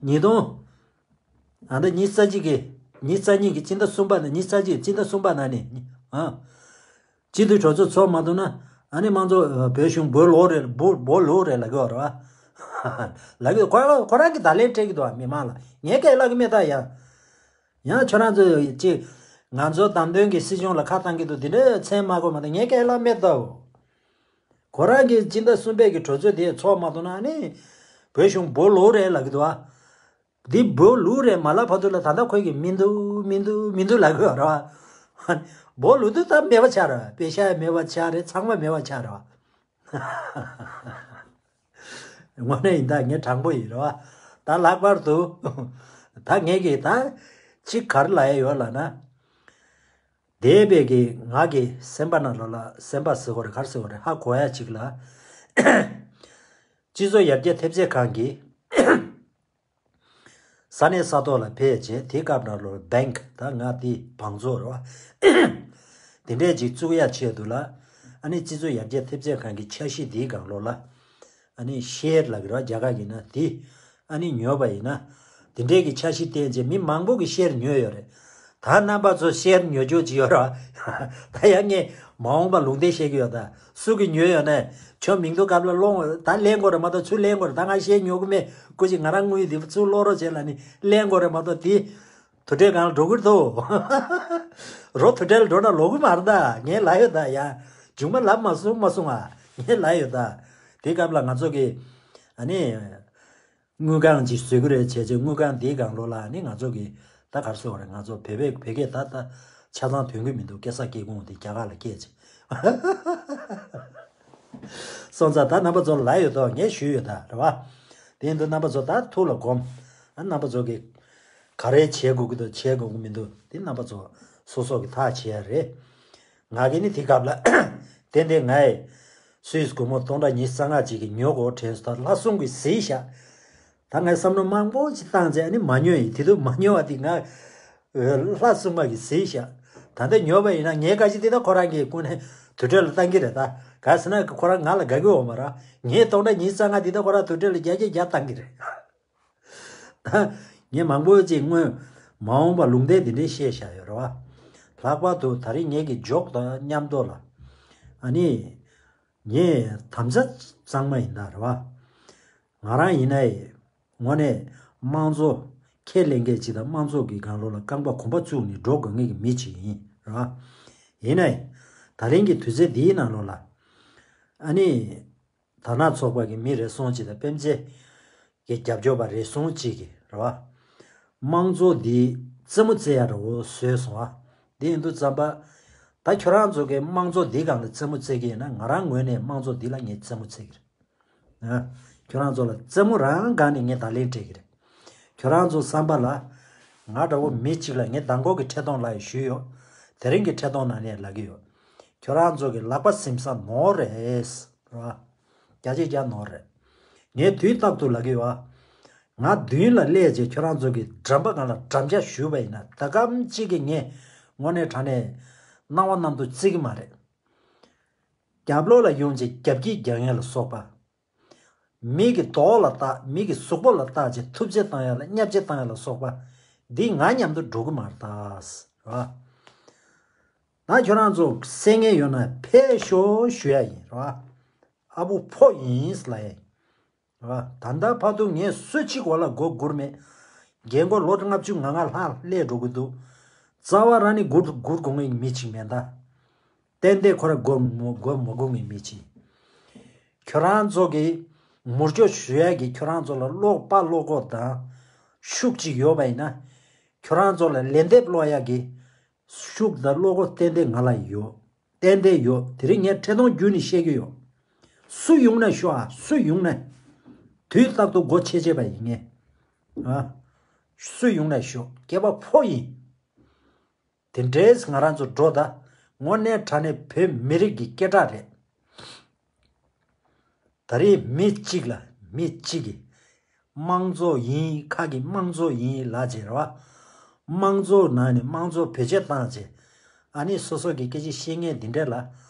ཉིས་སྟོང་། ཨ་ད་ཉི་ཤུ་རྩ་གཅིག་གི། ཉི་ཤུ་རྩ་གཉིས་ཀྱི་སྤྱི་ཟླ་གསུམ་པ་ནས་ཉི་ཤུ་རྩ་གཅིག་སྤྱི་ཟླ་གསུམ་པ་ནང་ནས་ཨ། སྤྱི་འཐུས་གྲོས་ཚོགས་ཚོགས་མ་ཐུབ་ན་ཨ་ནི་དམངས་གཙོ་བོད་གཞུང་སྦོ་ལུག་རེད། སྦོ་སྦོ་ལུག་རེད་ལབ་ཀྱི་ཡོད་རེད་བ། ལབ་ཀྱི་ཁོ་རང་ཁོ་རང་གིས་བརྡ་ལན་སྤྲད་ཀྱི་འདུག་བ། མི་མང་ལ་ངས་སྐད་ལབ་ཀྱི་མེད་ད་ཡ། ཡང་ཁྱོད་རང་ཚོས་ཅིག་ང་ཚོ་བདམས་ཐོན་གྱི་སྲིད་གཞུང་ལ་ཁ་བཏང་གི་འདུག་དེ་འདྲའི་མཚན་མ་གོ་མ་ད་ངས་སྐད་ལབ་མེད་ད། ཁོ་རང་གིས་སྤྱི་ཟླ་གསུམ་པའི་གི་གྲོས་ཚོགས་དེ་ཚོགས་མ་ཐུབ་ན་ནི་བོད་གཞུང་སྦོ་ལུག་རེད་ལབ་ཀྱི་འདུག་ཨ། འདི་སྦོ་ལུག་རེད་མ་ལབ་བར་དུ་ལ་ད་ལྟ་ཁོས་གི་མི་འདུག་མི་འདུག་མི་འདུག་ལབ་ཀྱི་ཡོད་རེད་བ། སྦོ་ལུག་དུ་ད་མེད་པ་ཆགས་རེད་བ། པེ་ཤ་ཡང་མེད་པ་ཆགས་རེད། ཚང་མ་མེད་པ་ཆགས་རེད་བ། དངོས་གནས་ཡིན་ད་ངས་དྲང་པོ་ཡིན་རེད་བ། ད་ལྷག་པར་དུ་ད་ངས་གི་ད་ཅིག་ག་རེ་ལབ་ཡ་ཡོད་ལབ་ན། འདས་པའི་གི་ང་གི་སེམས་པ་ནང་ལོགས་ལ་སེམས་པ་ཟེར་དགོས་རེད་ག་རེ་ཟེར་དགོས་རེད་ཧ་གོ་ཡ་ཅིག་ལ། སྤྱི་ཚོགས་ཡར་རྒྱས་ཐེབས་རྩ་ཁང་གི་ས་གནས་ས་ཐོག་ལ་ཕེབས་རྗེས་དེའི་སྐབས་ནང་ལོགས་ལ་bank ད་ང་དེ་བང་མཛོད་རེད་བ། དེ་འདྲས་ཅིག་བཙུགས་ཡ་ཆེད་དུ་ལ་ཨ་ནི་སྤྱི་ཚོགས་ཡར་རྒྱས་ཐེབས་རྩ་ཁང་གི་འཆར་གཞི་དེའི་སྒང་ལོགས་ལ་ཨ་ནི་share ལབ་ཀྱི་རེད་བ་རྒྱ་གར་གྱི་ན་དེ་ཨ་ནི་ཉོས་པ་ཡིན་ན་དེ་འདྲས་ཀྱི་འཆར་གཞི་བཏོན་རྗེས་མི་མང་པོ་གི་share ཉོས་ཡོད་རེད། ད་རྣམ་པ་ཚོ་share ཉོ་རྒྱུ་ཅིག་ཡོད་རེད་བ། ད་ཡང་ངས་མ་འོངས་པ་ལུང་བསྟན་བཤད་ཀྱི་ཡོད་ད། སུ་གིས་ཉོས་ཡོད་ནས་ཁྱོད་མིང་ཐོ་སྐབས་ལ་སློང་ད་ལེན་དགོས་རེད་མ་གཏོགས་ཚུར་ལེན་དགོས་རེད། ད་ང་share ཉོ་གི་མེད་སྐུ་མཁྱེན། ང་རང་དངུལ་འདི་ཚུར་སློག་རོགས་བྱེད་ལབ་ནི་ལེན་དགོས་རེད་མ་གཏོགས་དེ་དུར་ཁྲོད་སྒང་ལ་འགྲོ་གི་རེད་དོ། རོ་དུར་ཁྲོད་ལ་འགྲོ་ན་ལོག་གི་མ་རེད་ད། ངས་ལབ་ཡོད་ད་ཡ། མཇུག་མ་ལབ་མ་སོང་མ་སོང་ཨ། ངས་ལབ་ཡོད་ད། དེ་སྐབས་ལ་ང་ཚོ་གི་ཨ་ནི། དངུལ་ཁང་ཅིག་བཟོ་གི་རེད་བྱས་རྗེས་དངུལ་ཁང་དེའི་སྒང་ལོགས་ལ་ནི་ང་ཚོ་གི་ད་ག་རེ་ཟེར་དགོས་རེད། ང་ཚོ་བོད་པའི་བོད་སྐད་ད་ད་ཆ་ཚང་ཐོན་གི་མི་འདུག་སྐད་ས་སྐད་ཁུངས་དེ་རྒྱ་གར་ལ་སྐད་ཅིག་སོང་ཙང་ད་རྣམ་པ་ཚོ་ལ་ལབ་ཡོད་དོ། ངས་ཞུས་ཡོད་ད་རེད་བ། དེ་ཡིན་དུས་རྣམ་པ་ཚོ་ད་ཐུགས་ལ་སྒོམ། ཨ་རྣམ་པ་ཚོ་གི་ག་རེ་བྱེད་དགོས་ཀྱི་འདུག་བྱེད་དགོས་ཀྱི་མི་འདུག་དེ་རྣམ་པ་ཚོ་སོ་སོ་གི་ཐག་བཅད་ཡ་རེད། ང་གིས་ནི་དེ་སྐབས་ལ་ཏན་ཏན་ང་ཡི་སུད་སི་སྒོར་མོ་སྟོང་ཕྲག་ཉི་ཤུ་རྩ་ལྔ་ཅིག་གི་ཉོ་དགོས་དྲན་སོང་། ད་ལྷ་སྲུང་གིས་གཟིགས་ཤག་ད་ངས་བསམ་བློ་མང་པོ་ཅིག་བཏང་རྗེས་ཨ་ནི་མ་ཉོ་ཡིན། དེ་དུས་མ་ཉོ་བ་དེ་ང་ལྷ་སྲུང་མ་གིས་གཟིགས་ཤག་ད་ལྟ་ཉོ་བ་ཡིན་ན་ངའི་བཀའ་སྤྱི་དེ་ད་ཁོ་རང་གིས་ཀུན་ནས་དུར་ཁྲོད་ལ་བཏང་གི་རེད། ད་ག་ཟེར་ན་ཁོ་རང་ང་ལ་དགའ་གི་ཡོད་མ་རེད། ངས་སྟོང་ཕྲག་ཉི་ཤུ་རྩ་ལྔ་དེ་ད་ཁོ་རང་དུར་ཁྲོད་ལ་བརྒྱ་ཆ་བརྒྱ་བཏང་གི་རེད། ད་ངས་མང་པོ་ཅིག་སྔོན་མ་འོངས་པ་ལུང་བསྟན་འདི་འདྲའི་བཤད་བཞག་ཡོད་རེད་བ། ལྷག་པར་དུ་ད་རེས་ངེད་ཀྱི་འཇོག་དང་མཉམ་དུ་ལ་ཨ་ནི་ངས་དམ་བཅའ་གཙང་མ་ཡིན་ད་རེད་བ། ང་རང་ཡིན་ན་ཡི་དངོས་གནས་དམངས་གཙོ་ཁས་ལེན་མཁན་ཅིག་དང་དམངས་གཙོ་གི་སྒང་ལོགས་ལ་རྐང་པ་གོམ་པ་བཙུགས་ནས་འགྲོ་དགོས་ངེས་ཀྱི་མི་ཅིག་ཡིན་རེད་བ། ཡིན་ན་ཡི་ད་རིང་གི་དུས་ཚོད་འདིའི་ནང་ལོགས་ལ་ཨ་ནི། དར་ནག་ཚོགས་པ་གི་མི་རེ་ཟུང་ཅིག་དང་སྤེན་ཚེ་གི་རྒྱབ་སྐྱོར་པ་རེ་ཟུང་ཅིག་གིས་རེད་བ། དམངས་གཙོ་འདི་རྩེད་མོ་རྩེ་ཡ་འདྲ་བོ་བཟོས་སོང་བ། འདི་ཡིན་དུས་ཙམ་པ། ད་ཁྱོད་རང་ཚོ་གི་དམངས་གཙོ་འདི་སྒང་ལ་རྩེད་མོ་རྩེ་གི་ཡིན་ན་ང་རང་ངོས་ནས་དམངས་གཙོ་འདི་ལ་ངས་རྩེད་མོ་རྩེ་གི་རེད། ཨ། ཁྱོད་རང་ཚོ་ལ་རྩེད་མོ་རང་སྒང་ནས་ངས་བརྡ་ལན་སྤྲད་གི་རེད། ཁྱོད་རང་ཚོ་བསམ་པ་ལ། ང་འདྲ་བོ་མི་གཅིག་ལ་ངས་མདང་དགོང་གི་འཕྲིན་གཏོང་ལ་ཡི་ཞུས་ཡོད། དེ་རིང་གི་འཕྲིན་གཏོང་ནང་ནས་ལབ་གི་ཡོད། ཁྱོད་རང་ཚོ་གི་ལག་པ་ཟིན་ས་ནོར་རེད། རེད་བ། བརྒྱ་ཆ་བརྒྱ་ནོར་རེད། ངས་དུས་རྟག་ཏུ་ལབ་གི་ཡོད་བ། ང་མདུན་ལ་སླེབས་རྗེས་ཁྱོད་རང་ཚོ་གི་འགྲམ་པ་སྒང་ལ་འགྲམ་ལྕག་གཞུས་པ་ཡིན་ན་ད་གམ་གཅིག་གི་ངས་དངོས་གནས་དྲང་གནས་སྣང་བ་གནམ་དུ་བརྩི་གི་མ་རེད། རྒྱབ་ལོགས་ལ་ཡོང་རྗེས་རྒྱབ་ཀྱིས་རྒྱག་མཁན་ལ་སོགས་པ། མི་གི་མདོག་ལ་བལྟ། མི་གི་གཟུགས་པོ་ལ་བལྟ་བྱས་ཐུབ་ཚོད་བཏང་ཡ་ལ་བརྙས་བཅོས་བཏང་ཡ་ལ་སོགས་པ། འདི་ང་མཉམ་དུ་འགྲོ་གི་མ་རེད་ད། རེད་བ། ད་ཁྱོད་རང་ཚོ་གསན་མཁན་ཡོད་ན་ཕེབས་ཤོག་ཞུ་ཡ་ཡིན་རེད་བ། ཨ་བུ་ཕོ་ཡིན་ལབ་ཡ་ཡིན་རེད་བ། ད་ལྟ་བར་དུ་ངས་སུ་གཅིག་འོག་ལ་མགོ་སྒུར་མེད། རྒན་གོག་ལོ་ལྔ་བཅུ་ང་ལྔ་ལྷག་སླེབས་འགྲོ་གི་འདུག་རྩ་བ་རང་ནས་སྒུར་སྒུར་དགོས་ངེས་མི་གཅིག་མེད་ད། ཏན་ཏན་ཁོ་ར་མགོ་མ་མགོ་མ་སྒུར་ངེས་མི་གཅིག་ཁྱོད་རང་ཚོ་གིས་མུར་སྐྱོབ་ཞུ་ཡ་གི་ཁྱོད་རང་ཚོ་ལ་བློ་དཔའ་བློ་ཁོག་དང་ཤུགས་གཅིག་ཡོད་པ་ཡིན་ན། ཁྱོད་རང་ཚོ་ལ་ལན་འདེབས་སློག་ཡ་གི་ཤུགས་དང་བློ་ཁོག་ཏན་ཏན་ང་ལ་ཡོད། ཏན་ཏན་ཡོད། དེ་རིང་ངས་འཕྲིན་གཏོང་བརྒྱུད་ནས་བཤད་ཀྱི་ཡོད། སུ་ཡོང་ན་ཤོག་ཨ། སུ་ཡོང་ན། དུས་རྟག་ཏུ་སྒོ་ཕྱེ་བྱས་པ་ཡིན་ངས། ཨ། སུ་ཡོང་ན་ཤོག་སྐྱེས་པ་ཕོ་ཡིན། དེ་འདྲས་ང་རང་ཚོ་འགྲོ་ད། དངོས་གནས་དྲང་གནས་བོད་མི་རིགས་ཀྱི་སྐད་གྲགས་རེད། ད་རེས་མི་གཅིག་ལ་མི་གཅིག་གིས་དམངས་གཙོ་ཡིན་ཁ་གི་དམངས་གཙོ་ཡིན་ལབ་བྱས་རེད་བ། དམངས་གཙོ་ནང་ནས་དམངས་གཙོ་བེད་སྤྱོད་བཏང་བྱས། ཨ་ནི་སོ་སོ་གི་སྐད་ཆ་བཤད་མཁན་འདི་འདྲ་ལ་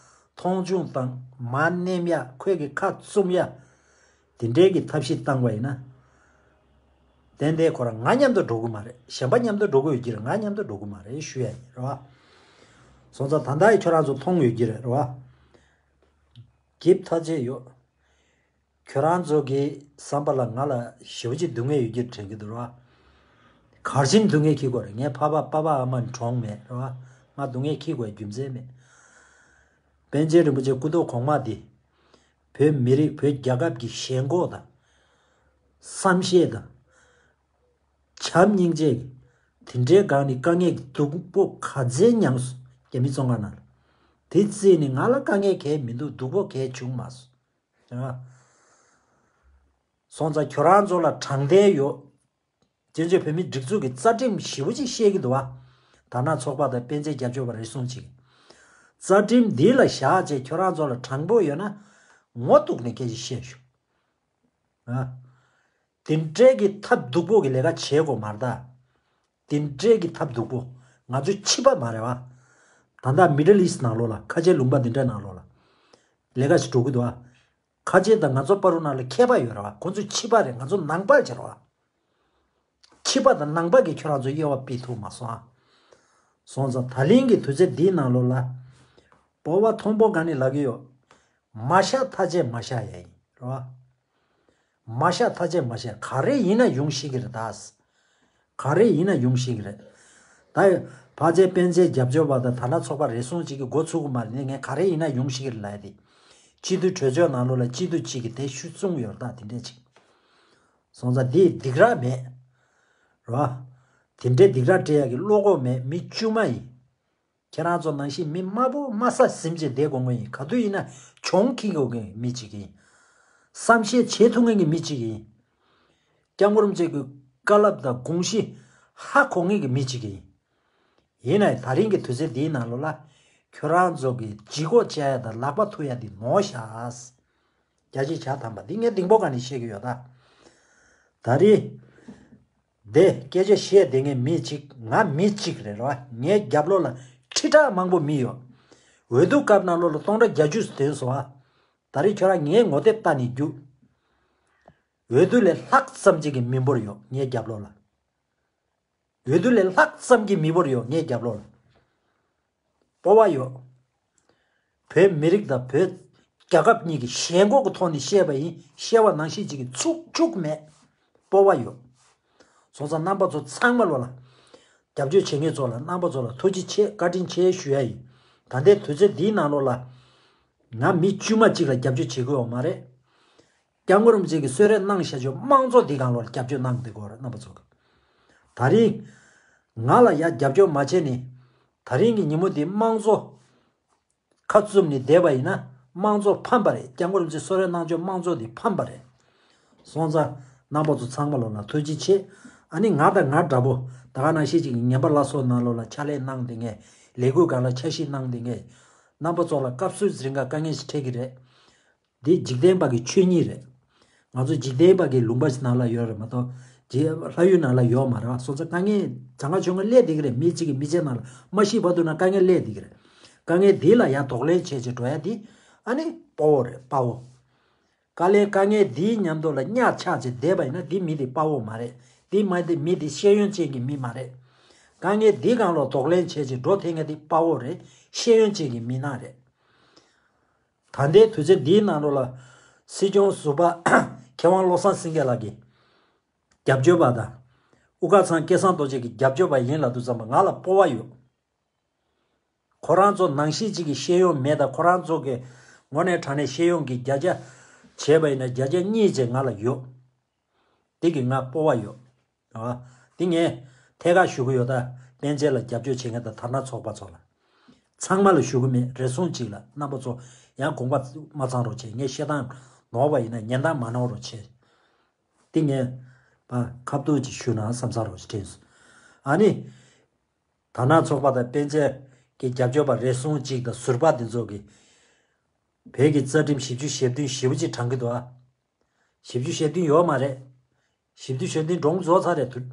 མཐོང་ཆུང་བཏང་མར་མནན་ཡ་ཁོས་གི་ཁ་བཙུམ་ཡ། དེ་འདྲའི་གི་ཐབས་ཤེས་བཏང་བ་ཡིན་ན། ཏན་ཏན་ཁོ་རང་ང་མཉམ་དུ་འགྲོ་གི་མ་རེད། གཞན་པ་མཉམ་དུ་འགྲོ་གི་ཡོད་ཀྱི་རེད། ང་མཉམ་དུ་འགྲོ་གི་མ་རེད་ཞུ་ཡ་ཡིན་རེད་བ། སོང་ཙང་ད་ལྟ་ཡི་ཁྱོད་རང་ཚོ་མཐོང་ཡོད་ཀྱི་རེད་རེད་བ། སྐྱིད་ཐག་ཆད་ཡོད། ཁྱོད་རང་ཚོ་གི་བསམ་པ་ལ་ང་ལ་ཞེ་པོ་ཅིག་སྡུག་བསྔལ་ཡོད་ཀྱི་དྲན་གྱི་འདུག་ར། གར་ཆེན་སྡུག་བསྔལ་འཁྱེར་དགོས་རེད། ངའི་ཕ་ཕ་པ་ཕ་ཨ་མ་གྲོངས་མེད་ར། ང་སྡུག་བསྔལ་འཁྱེར་དགོས་རྒྱུ་མཚན་མེད། པཎ་ཆེན་རིན་པོ་ཆེ་སྐུ་ཐོག་གོང་མ་འདི། བོད་མི་རིགས་བོད་རྒྱལ་ཁབ་ཀྱི་ཞེན་ཁོག་དང་། བསམ་ཤེས་དང་། བྱམས་སྙིང་རྗེ། དེ་འདྲའི་སྒང་ནས་དཀའ་ངལ་གྱི་སྡུག་པོ་ག་ཚད་མྱངས་སོང་རྒྱ་མི་བཙོན་ཁང་ནང་ལ། དེ་རྩིས་ནས་ང་ལ་དཀའ་ངལ་གང་ཡང་མི་འདུག་སྡུག་པོ་གང་ཡང་བྱུང་མ་སོང་། ཨ། སོང་ཙང་ཁྱོད་རང་ཚོ་ལ་དྲང་བདེན་ཡོད། བཙན་བྱོལ་བོད་མིའི་སྒྲིག་འཛུགས་ཀྱི་རྩ་ཁྲིམས་ཞེ་པོ་ཅིག་བཤད་ཀྱི་འདུག་བ། དར་ནག་ཚོགས་པ་དང་པཎ་ཆེན་རྒྱབ་སྐྱོར་པ་རེ་ཟུང་ཅིག་རྩ་ཁྲིམས་འདི་ལ་བཞག་བྱས་ཁྱོད་རང་ཚོ་ལ་དྲང་པོ་ཡོད་ན་ངོ་གཏུགས་ནས་སྐད་ཆ་བཤད་ཤོག་ཨ། དེ་འདྲའི་གི་ཐབས་སྡུག་པོ་གི་ལས་ཀ་བྱེད་དགོས་མ་རེད་ད། དེ་འདྲའི་གི་ཐབས་སྡུག་པོ། ང་ཚོ་ཕྱི་པ་མ་རེད་བ། ད་ལྟ་Middle East ནང་ལོགས་ལ་ཁ་ཆེ་ལུང་པ་འདི་འདྲའི་ནང་ལོགས་ལ། ལས་ཀ་ཞིག་འགྲོ་གི་འདུག་བ། ཁ་ཆེ་དང་ང་ཚོ་བར་དུ་ནང་ལ་ཁྱད་པར་ཡོད་རེད་བ། ཁོང་ཚོ་ཕྱི་པ་རེད། ང་ཚོ་ནང་པ་ཅིག་རེད་བ། ཕྱི་པ་དང་ནང་པ་གི་ཁྱོད་རང་ཚོ་དབྱེ་བ་ཕྱེ་ཐུབ་མ་སོང་ཨ། སོང་ཙང་ད་ལན་གི་དུས་ཚོད་འདིའི་ནང་ལོགས་ལ། སྤོབས་པ་མཐོན་པོ་ག་ནས་ལབ་ཀྱི་ཡོད། མ་བཞག་ཐག་བཅད་མ་བཞག་ཡ་ཡིན་རེད་བ། མ་བཞག་ཐག་བཅད་མ་བཞག་ག་རེ་ཡིན་ན་ཡོང་ཤེས་ཀྱི་རེད་ད། ག་རེ་ཡིན་ན་ཡོང་ཤེས་ཀྱི་རེད། ད་ཕལ་ཆེར་པཎ་ཆེན་རྒྱབ་སྐྱོར་པ་དང་དར་ནག་ཚོགས་པ་རེ་ཟུང་གཅིག་གིས་འགོ་ཚུགས་ཀྱི་མ་རེད། ངས་ག་རེ་ཡིན་ན་ཡོང་ཤེས་ཀྱི་རེད་ལབ་ཡ་དེ། སྤྱི་འཐུས་གྲོས་ཚོགས་ནང་ལོགས་ལ་སྤྱི་འཐུས་གཅིག་གིས་དེ་ཞུ་གསུངས་ཡོད་རེད་ད། དེ་འདྲས་ཅིག་སོང་ཙང་འདི་སྡིགས་ར་མེད། རེད་བ། དེ་འདྲའི་སྡིགས་ར་སྤྲད་ཡ་གི་བློ་ཁོག་མེད། མི་དཀྱུས་མ་ཡིན། ཁྱེད་རང་ཚོ་ནང་བཞིན་མི་དམའ་པོ་དམའ་ས་ཟིན་བྱས་བསྡད་དགོས་མཁན་ཡིན། ག་དུས་ཡིན་ན་གྱོང་འཁྱེར་དགོས་མཁན་མི་གཅིག་ཡིན། བསམ་ཤེས་བྱེད་ཐུབ་མཁན་གྱི་མི་གཅིག་ཡིན། སྐྱབས་མགོན་རིན་པོ་ཆེ་གི་བཀའ་སློབ་དང་དགོངས་གཞི་ཧ་གོ་མཁན་གྱི་མི་གཅིག་ཡིན། ཡིན་ནའི་ད་རིང་གི་དུས་ཚོད་འདིའི་ནང་ལོགས་ལ་ཁྱོད་རང་ཚོ་གི་ལྗིད་ཁོག་བཅག་ཡ་དང་ལག་པ་འཐུ་ཡ་འདི་ནོར་ཤག་རྒྱ་ཆེ་བྱ་དམ་པ་འདི་ངས་ལྡིང་པོ་ག་ནས་བཤད་ཀྱི་ཡོད་ད། ད་རེས། འདི་སྐད་ཆ་བཤད་བསྡད་མཁན་མི་གཅིག་ང་མི་གཅིག་རེད་རོ། ངའི་རྒྱབ་ལོགས་ལ་ཁྲི་ཕྲག་མང་པོ་མི་ཡོད། འོས་བསྡུ་སྐབས་ནང་ལོགས་ལ་སྟོང་ཕྲག་བརྒྱད་ཅུ་ཐོན་སོང་ཨ། ད་རེས་ཁྱོད་རང་ངའི་ངོ་དེབ་ལྟ་ནས་རྒྱུགས། འོས་བསྡུ་ལས་ལྷག་ཙམ་ཅིག་གི་མི་འབོར་ཡོད་ངའི་རྒྱབ་ལོགས་ལ། འོས་བསྡུ་ལས་ལྷག་ཙམ་གྱི་མི་འབོར་ཡོད་ངའི་རྒྱབ་ལོགས་ལ། སྤོབས་པ་ཡོད། བོད་མི་རིགས་དང་བོད་རྒྱལ་ཁབ་གཉིས་ཀྱི་ཞེན་ཁོག་གི་ཐོག་ནས་བཤད་པ་ཡིན། བཤད་པ་ནང་བཞིན་ཅིག་གི་ཚུགས་འཁྱུག་མེད། སྤོབས་པ་ཡོད། སོང་ཙང་རྣམ་པ་ཚོ་ཚང་མ་ལོ་ལ། རྒྱབ་སྐྱོར་བྱེད་མཁན་ཚོ་ལ་རྣམ་པ་ཚོ་ལ་ཐུགས་རྗེ་ཆེ་བཀའ་དྲིན་ཆེ་ཞུ་ཡ་ཡིན། ད་ལྟའི་དུས་ཚོད་འདིའི་ནང་ལོགས་ལ། ང་མི་དཀྱུས་མ་གཅིག་ལ་རྒྱབ་སྐྱོར་བྱེད་དགོས་པ་མ་རེད། སྐྱབས་མགོན་རིན་པོ་ཆེ་གིས་གསོལ་རས་གནང་བཞག་ཆོག་དམངས་གཙོ་འདི་སྒང་ལོགས་ལ་རྒྱབ་སྐྱོར་གནང་བསྡད་དགོས་རེད་རྣམ་པ་ཚོ་གིས། ད་རིང་། ང་ལ་ཡ་རྒྱབ་སྐྱོར་མ་བྱས་ནས། ད་རིང་གི་ཉིན་མོ་འདི་དམངས་གཙོ། ཁ་བཙུམ་ནས་བསྡད་པ་ཡིན་ན་དམངས་གཙོ་ཕམ་པ་རེད། སྐྱབས་མགོན་རིན་པོ་ཆེ་གསོལ་རས་གནང་ཆོག་དམངས་གཙོ་འདི་ཕམ་པ་རེད། སོང་ཙང་རྣམ་པ་ཚོ་ཚང་མ་ལོ་ལ་ཐུགས་རྗེ་ཆེ། ཨ་ནི་ང་དང་ང་འདྲ་པོ་ད་ག་ནང་བཞིན་ཅིག་ངན་པ་ལ་སོགས་ནང་ལོགས་ལ་ཕྱག་ལས་གནང་བསྡད་མཁན་ལས་འགུལ་སྒང་ལ་འཆར་གཞི་གནང་བསྡད་མཁན། རྣམ་པ་ཚོ་ལ་སྐབས་སུ་རིང་ག་དཀའ་ངལ་ཞིག་འཕྲད་ཀྱི་རེད། འདི་འཇིག་རྟེན་པ་གི་ཆོས་ཉིད་རེད། ང་ཚོ་འཇིག་རྟེན་པ་གི་ལུང་པ་ཞིག་ནང་ལ་ཡོད་རེད་མ་གཏོགས། འཇིག་ལྷ་ཡུལ་ནང་ལ་ཡོད་མ་རེད་བ། སོང་ཙང་དཀའ་ངལ་གྱང་ཁ་ཆུང་ཁ་སླེབས་བསྡད་ཀྱི་རེད། མི་གཅིག་གིས་མི་གཅིག་ནང་ལ་མ་ཤི་བར་དུ་ན་དཀའ་ངལ་སླེབས་བསྡད་ཀྱི་རེད། དཀའ་ངལ་འདི་ལ་ཡང་གདོང་ལེན་བྱས་བྱས་འགྲོ་ཡ་འདི་ཨ་ནི་དཔའ་བོ་རེད་དཔའ་བོ། དཀའ་ལས་དཀའ་ངལ་འདིའི་མཉམ་དུ་ལ་གཉའ་ཆག་བྱས་བསྡད་པ་ཡིན་ན་འདི་མི་འདི་དཔའ་བོ་མ་རེད། འདི་མ་འདི་མི་འདི་ཤེས་ཡོན་ཅན་གྱི་མི་མ་རེད། དཀའ་ངལ་འདི་སྒང་ལ་གདོང་ལེན་བྱས་བྱས་འགྲོ་ཐེངས་ང་འདི་དཔའ་བོ་རེད། ཤེས་ཡོན་ཅན་གྱི་མི་སྣ་རེད། ད་ལྟའི་དུས་ཚོད་འདིའི་ནང་ལོགས་ལ་སྲིད་སྐྱོང་ཟུར་པ་མཁས་དབང་བློ་བཟང་སེང་གེ་ལགས་ཀྱི་རྒྱབ་སྐྱོར་པ་དང་། དབུ་དཀར་ཚང་སྐལ་བཟང་རྡོ་རྗེ་གི་རྒྱབ་སྐྱོར་པ་ཡིན་ལབ་དུས་ཙམ་པ་ང་ལ་སྤོབས་པ་ཡོད། ཁོ་རང་ཚོ་ནང་བཞིན་གཅིག་གི་ཤེས་ཡོན་མེད་དང་ཁོ་རང་ཚོ་གི་དངོས་གནས་དྲང་གནས་ཤེས་ཡོན་གྱི་བརྒྱ་ཆ་བྱས་པ་ཡིན་ན་བརྒྱ་ཆ་གཉིས་ཅན་ང་ལ་ཡོད། འདི་གི་ང་སྤོབས་པ་ཡོད། ཨ། འདི་ངས་ཐད་ཀར་ཞུ་གི་ཡོད་ད། པཎ་ཆེན་ལ་རྒྱབ་སྐྱོར་བྱེད་མཁན་དང་དར་ནག་ཚོགས་པ་ཚོ་ལ། ཚང་མ་ལ་ཞུ་གི་མེད། རེ་ཟུང་གཅིག་ལ། རྣམ་པ་ཚོ་ཡང་དགོངས་པ་མ་ཚང་རོགས་བྱེད། ངས་བཤད་སྟངས་ནོར་བ་ཡིན་ན་ཉན་སྟངས་མ་ནོར་རོགས་བྱེད། འདི་ངས་ཕ་ཁ་བསྡུར་ཅིག་ཞུ་ན་བསམ་ས་རོགས་བྱེད་དྲན་སོང་། ཨ་ནི། དར་ནག་ཚོགས་པ་དང་པཎ་ཆེན་གྱི་རྒྱབ་སྐྱོར་པ་རེ་ཟུང་གཅིག་དང་ཟུར་པ་འདི་ཚོ་གིས་བོད་ཀྱི་རྩ་ཁྲིམས་བཞི་བཅུ་ཞེ་བདུན་ཞེ་པོ་ཅིག་དྲང་གི་འདུག་ཨ། བཞི་བཅུ་ཞེ་བདུན་ཡོད་མ་རེད། བཞི་བཅུ་ཞེ་བདུན་སྒྲུང་རྫོགས་ཚར་རེད་འདུག་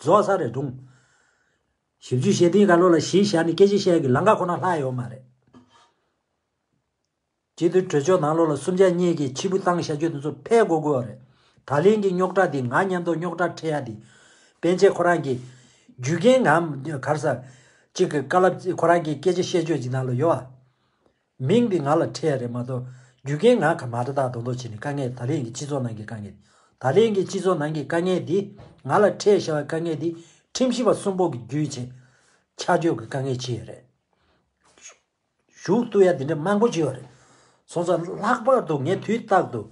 རྫོགས་ཚར་རེད་སྒྲུང་། བཞི་བཅུ་ཞེ་བདུན་ག་ལོ་ལ་གཞི་བཞག་ནས་སྐད་ཆ་བཤད་ཀྱི་ལམ་ཁ་ཁོ་ན་ལྷག་ཡོད་མ་རེད། སྤྱི་འཐུས་གྲོས་ཆོད་ནང་ལོགས་ལ་གསུམ་ཆ་གཉིས་ཀྱིས་ཕྱིར་འབུད་བཏང་བཞག་རྒྱུ་དེ་ཚོ་ཕེབས་དགོས་དགོས་པ་རེད། ད་ལན་གྱི་རྙོག་དྲ་འདི་ང་མཉམ་དུ་རྙོག་དྲ་འཕྲད་ཡ་འདི། པཎ་ཆེན་ཁོ་རང་གི་རྒྱུ་རྐྱེན་ང་ག་རེ་ཟ། གཅིག་གི་བཀའ་སློབ་ཁོ་རང་གི་སྐད་ཆ་བཤད་སྤྱོད་ཅིག་ནང་ལ་ཡོད་ཨ། མིང་འདི་ང་ལ་འཕྲད་རེད་མ་གཏོགས་རྒྱུ་རྐྱེན་ང་ག་མ་རེད་ད་དོན་དོ་བྱས་ནས་དཀའ་ངལ་ད་ལན་གྱི་སྤྱི་ཚོགས་ནང་གི་དཀའ་ངལ། ད་ལན་གྱི་སྤྱི་ཚོགས་ནང་གི་དཀའ་ངལ་འདི་ང་ལ་འཕྲད་བཞག་པའི་དཀའ་ངལ་འདི་ཁྲིམས་ཞིབ་པ་གསུམ་པོ་གི་བརྒྱུད་བྱས་ཆ་འཇོག་གི་དཀའ་ངལ་ཅིག་ཡོད་རེད། ཞུགས་ཐུབ་ཡ་དེ་འདྲ་མང་པོ་ཅིག་ཡོད་རེད། སོང་ཙང་ལྷག་པར་དུ་ངས་དུས་རྟག་ཏུ་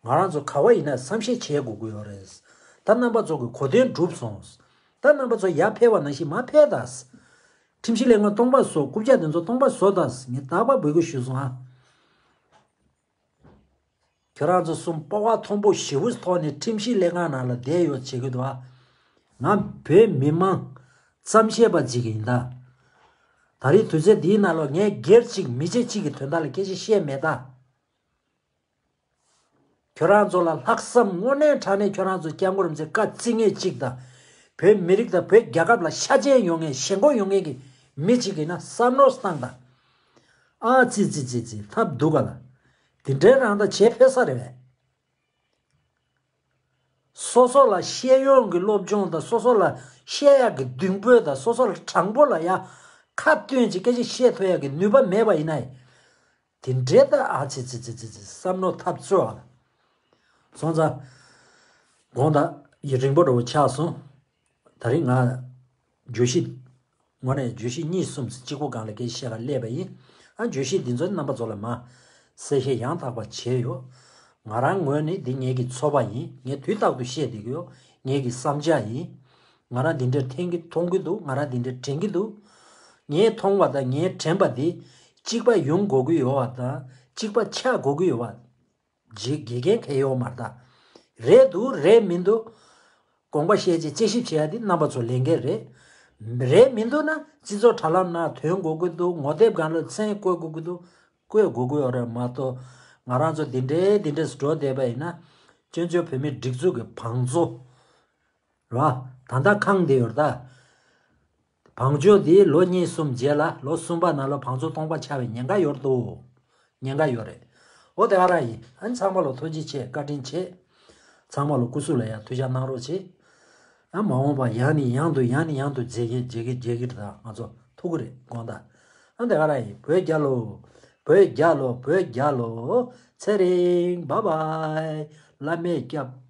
ང་རང་ཚོ་ག་བ་ཡིན་ན་བསམ་ཤེས་བྱེད་དགོས་ཀྱི་ཡོད་རེད། ད་རྣམ་པ་ཚོ་གི་གོ་དོན་གྲུབ་སོང་། ད་རྣམ་པ་ཚོ་ཡར་ཕེབས་པ་ནང་བཞིན་མར་ཕེབས་དང་། ཁྲིམས་ཞིབ་ལས་ཁུངས་སྟོང་པ་བཟོ། རྐུབ་བཀྱག་དེ་ཚོ་སྟོང་པ་བཟོ་དང་། ངས་རྟག་པར་འབོད་སྐུལ་ཞུས་སོང་ཨ། ཁྱོད་རང་ཚོ་གསུམ་སྤོབས་པ་མཐོན་པོ་ཞེ་པོ་ཐོག་ནས་ཁྲིམས་ཞིབ་ལས་ཁང་ནང་ལ་བསྡད་ཡོད་བྱེད་ཀྱི་འདུག་ཨ། ང་བོད་མི་མང་རྩོམ་ཤེས་པ་ཅིག་ཡིན་ད། ད་རེས་དུས་ཚོད་འདིའི་ནང་ལ་ངས་སྒེར་གཅིག་མི་རྗེ་གཅིག་གི་དོན་དག་ལ་སྐད་ཆ་བཤད་མེད་ད། ཁྱོད་རང་ཚོ་ལ་ལྷག་བསམ་དངོས་གནས་དྲང་གནས་ཁྱོད་རང་ཚོ་སྐྱབས་མགོན་རིན་པོ་ཆེ་བཀའ་བརྩི་མཁན་གཅིག་དང་། བོད་མི་རིགས་དང་བོད་རྒྱལ་ཁབ་ལ་ཤ་ཅན་ཡོང་མཁན་ཞེན་ཁོག་ཡོང་མཁན་གྱི་མི་གཅིག་ཡིན་ན་བསམ་བློ་བཏང་དང་། ཨ་ཙི་ཙི་ཙི་ཙི་ཐབས་སྡུག་ག་ལ། དེ་འདྲའི་རང་ད་བྱེད་ཕོད་ས་རེད་པས། སོ་སོ་ལ་ཤེས་ཡོན་གྱི་སློབ་སྦྱོང་དང་སོ་སོ་ལ་བཤད་ཡག་གི་གདེང་སྤོབས་དང་སོ་སོ་ལ་དྲང་པོ་ལ་ཡ་ཁ་བཏོན་ཅིག་སྐད་ཆ་བཤད་ཐུབ་ཡག་གི་ནུས་པ་མེད་པ་ཡིན་ན། དེ་འདྲའི་ད་ཨ་ཙི་ཙི་ཙི་ཙི་ཙི་བསམ་བློ་འཐབ་རྩོད་ཨ། སོང་ཙང་། དགོངས་དག་ཡིད་རིང་པོ་འདྲ་བོ་ཆགས་སོང་། ད་རིང་ང་བརྗོད་གཞི། དངོས་གནས་བརྗོད་གཞི་གཉིས་གསུམ་གཅིག་པོ་སྒང་ལ་སྐད་ཆ་བཤད་ག་སླེབས་པ་ཡིན། ཨ་བརྗོད་གཞི་འདི་ཚོ་རྣམ་པ་ཚོ་ལ་མ་གསལ་བཤད་ཡང་དག་པ་བྱས་ཡོད། ང་རང་ངོས་ནས་འདི་ངེད་ཀྱི་ཚོར་བ་ཡིན། ངས་དུས་རྟག་ཏུ་བཤད་བསྡད་ཀྱི་ཡོད། ངེད་ཀྱི་བསམ་འཆར་ཡིན། ང་རང་འདི་འདྲར་འཐེན་གྱི་མཐོང་གི་འདུག་ང་རང་འདི་འདྲར་དྲན་གྱི་འདུག་ངས་མཐོང་བ་དང་ངས་དྲན་པ་འདི་གཅིག་པ་ཡོང་དགོས་ཀྱི་ཡོད་པ་དང་གཅིག་པ་ཆགས་དགོས་ཀྱི་ཡོད་པ། རྗེ་དགེ་རྒན་གལ་ཡོད་མ་རེད་ད། རེད་འདུག་རེད་མི་འདུག་དགོངས་པ་བཞེས་བྱས་དཔྱད་ཞིབ་བྱེད་ཡ་འདི་རྣམ་པ་ཚོ་ལས་འགན་རེད། རེད་མི་འདུག་ན་སྤྱི་ཚོགས་དྲ་ལམ་ནང་ཐོན་དགོས་ཀྱི་འདུག་ངོ་དེབ་སྒང་ལ་མཚན་བཀོད་དགོས་ཀྱི་འདུག་བཀོད་དགོས་ཀྱི་ཡོད་རེད་མ་གཏོགས། ང་རང་ཚོ་འདི་འདྲའི་འདི་འདྲས་འགྲོ་བསྡད་པ་ཡིན་ན། བཙན་བྱོལ་བོད་མིའི་སྒྲིག་འཛུགས་ཀྱི་བང་མཛོད། རེད་བ། ད་ལྟ་ཁེངས་བསྡད་ཡོད་རེད་ད། བང་མཛོད་འདི་ལོ་གཉིས་གསུམ་རྗེས་ལ་ལོ་གསུམ་པ་ནང་ལ་བང་མཛོད་སྟོང་པ་ཆགས་པའི་ཉེན་ཁ་ཡོད་འདུག་ཉེན་ཁ་ཡོད་རེད། འོ་དེ་ག་རང་ཡིན། ཨ་ནི་ཚང་མ་ལ་ཐུགས་རྗེ་ཆེ་བཀའ་དྲིན་ཆེ། ཚང་མ་ལ་སྐུ་གཟུགས་ལ་ཡང་ཐུགས་ཅག་གནང་རོགས་བྱེད། ཨ་མ་འོངས་པ་ཡང་ནས་ཡང་དུ་ཡང་ནས་ཡང་དུ་མཇལ་གི་མཇལ་གི་མཇལ་གི་རེད་ད་ང་ཚོ་ཐུག་གི་རེད་དགོངས་དག་ཨ་དེ་ག་རང་ཡིན། བོད་རྒྱལ་ལོ། བོད་རྒྱལ་ལོ། བོད་རྒྱལ་ལོ། ཚེ་རིང་། བཱའི་བཱའི། བླ་མས་སྐྱབས།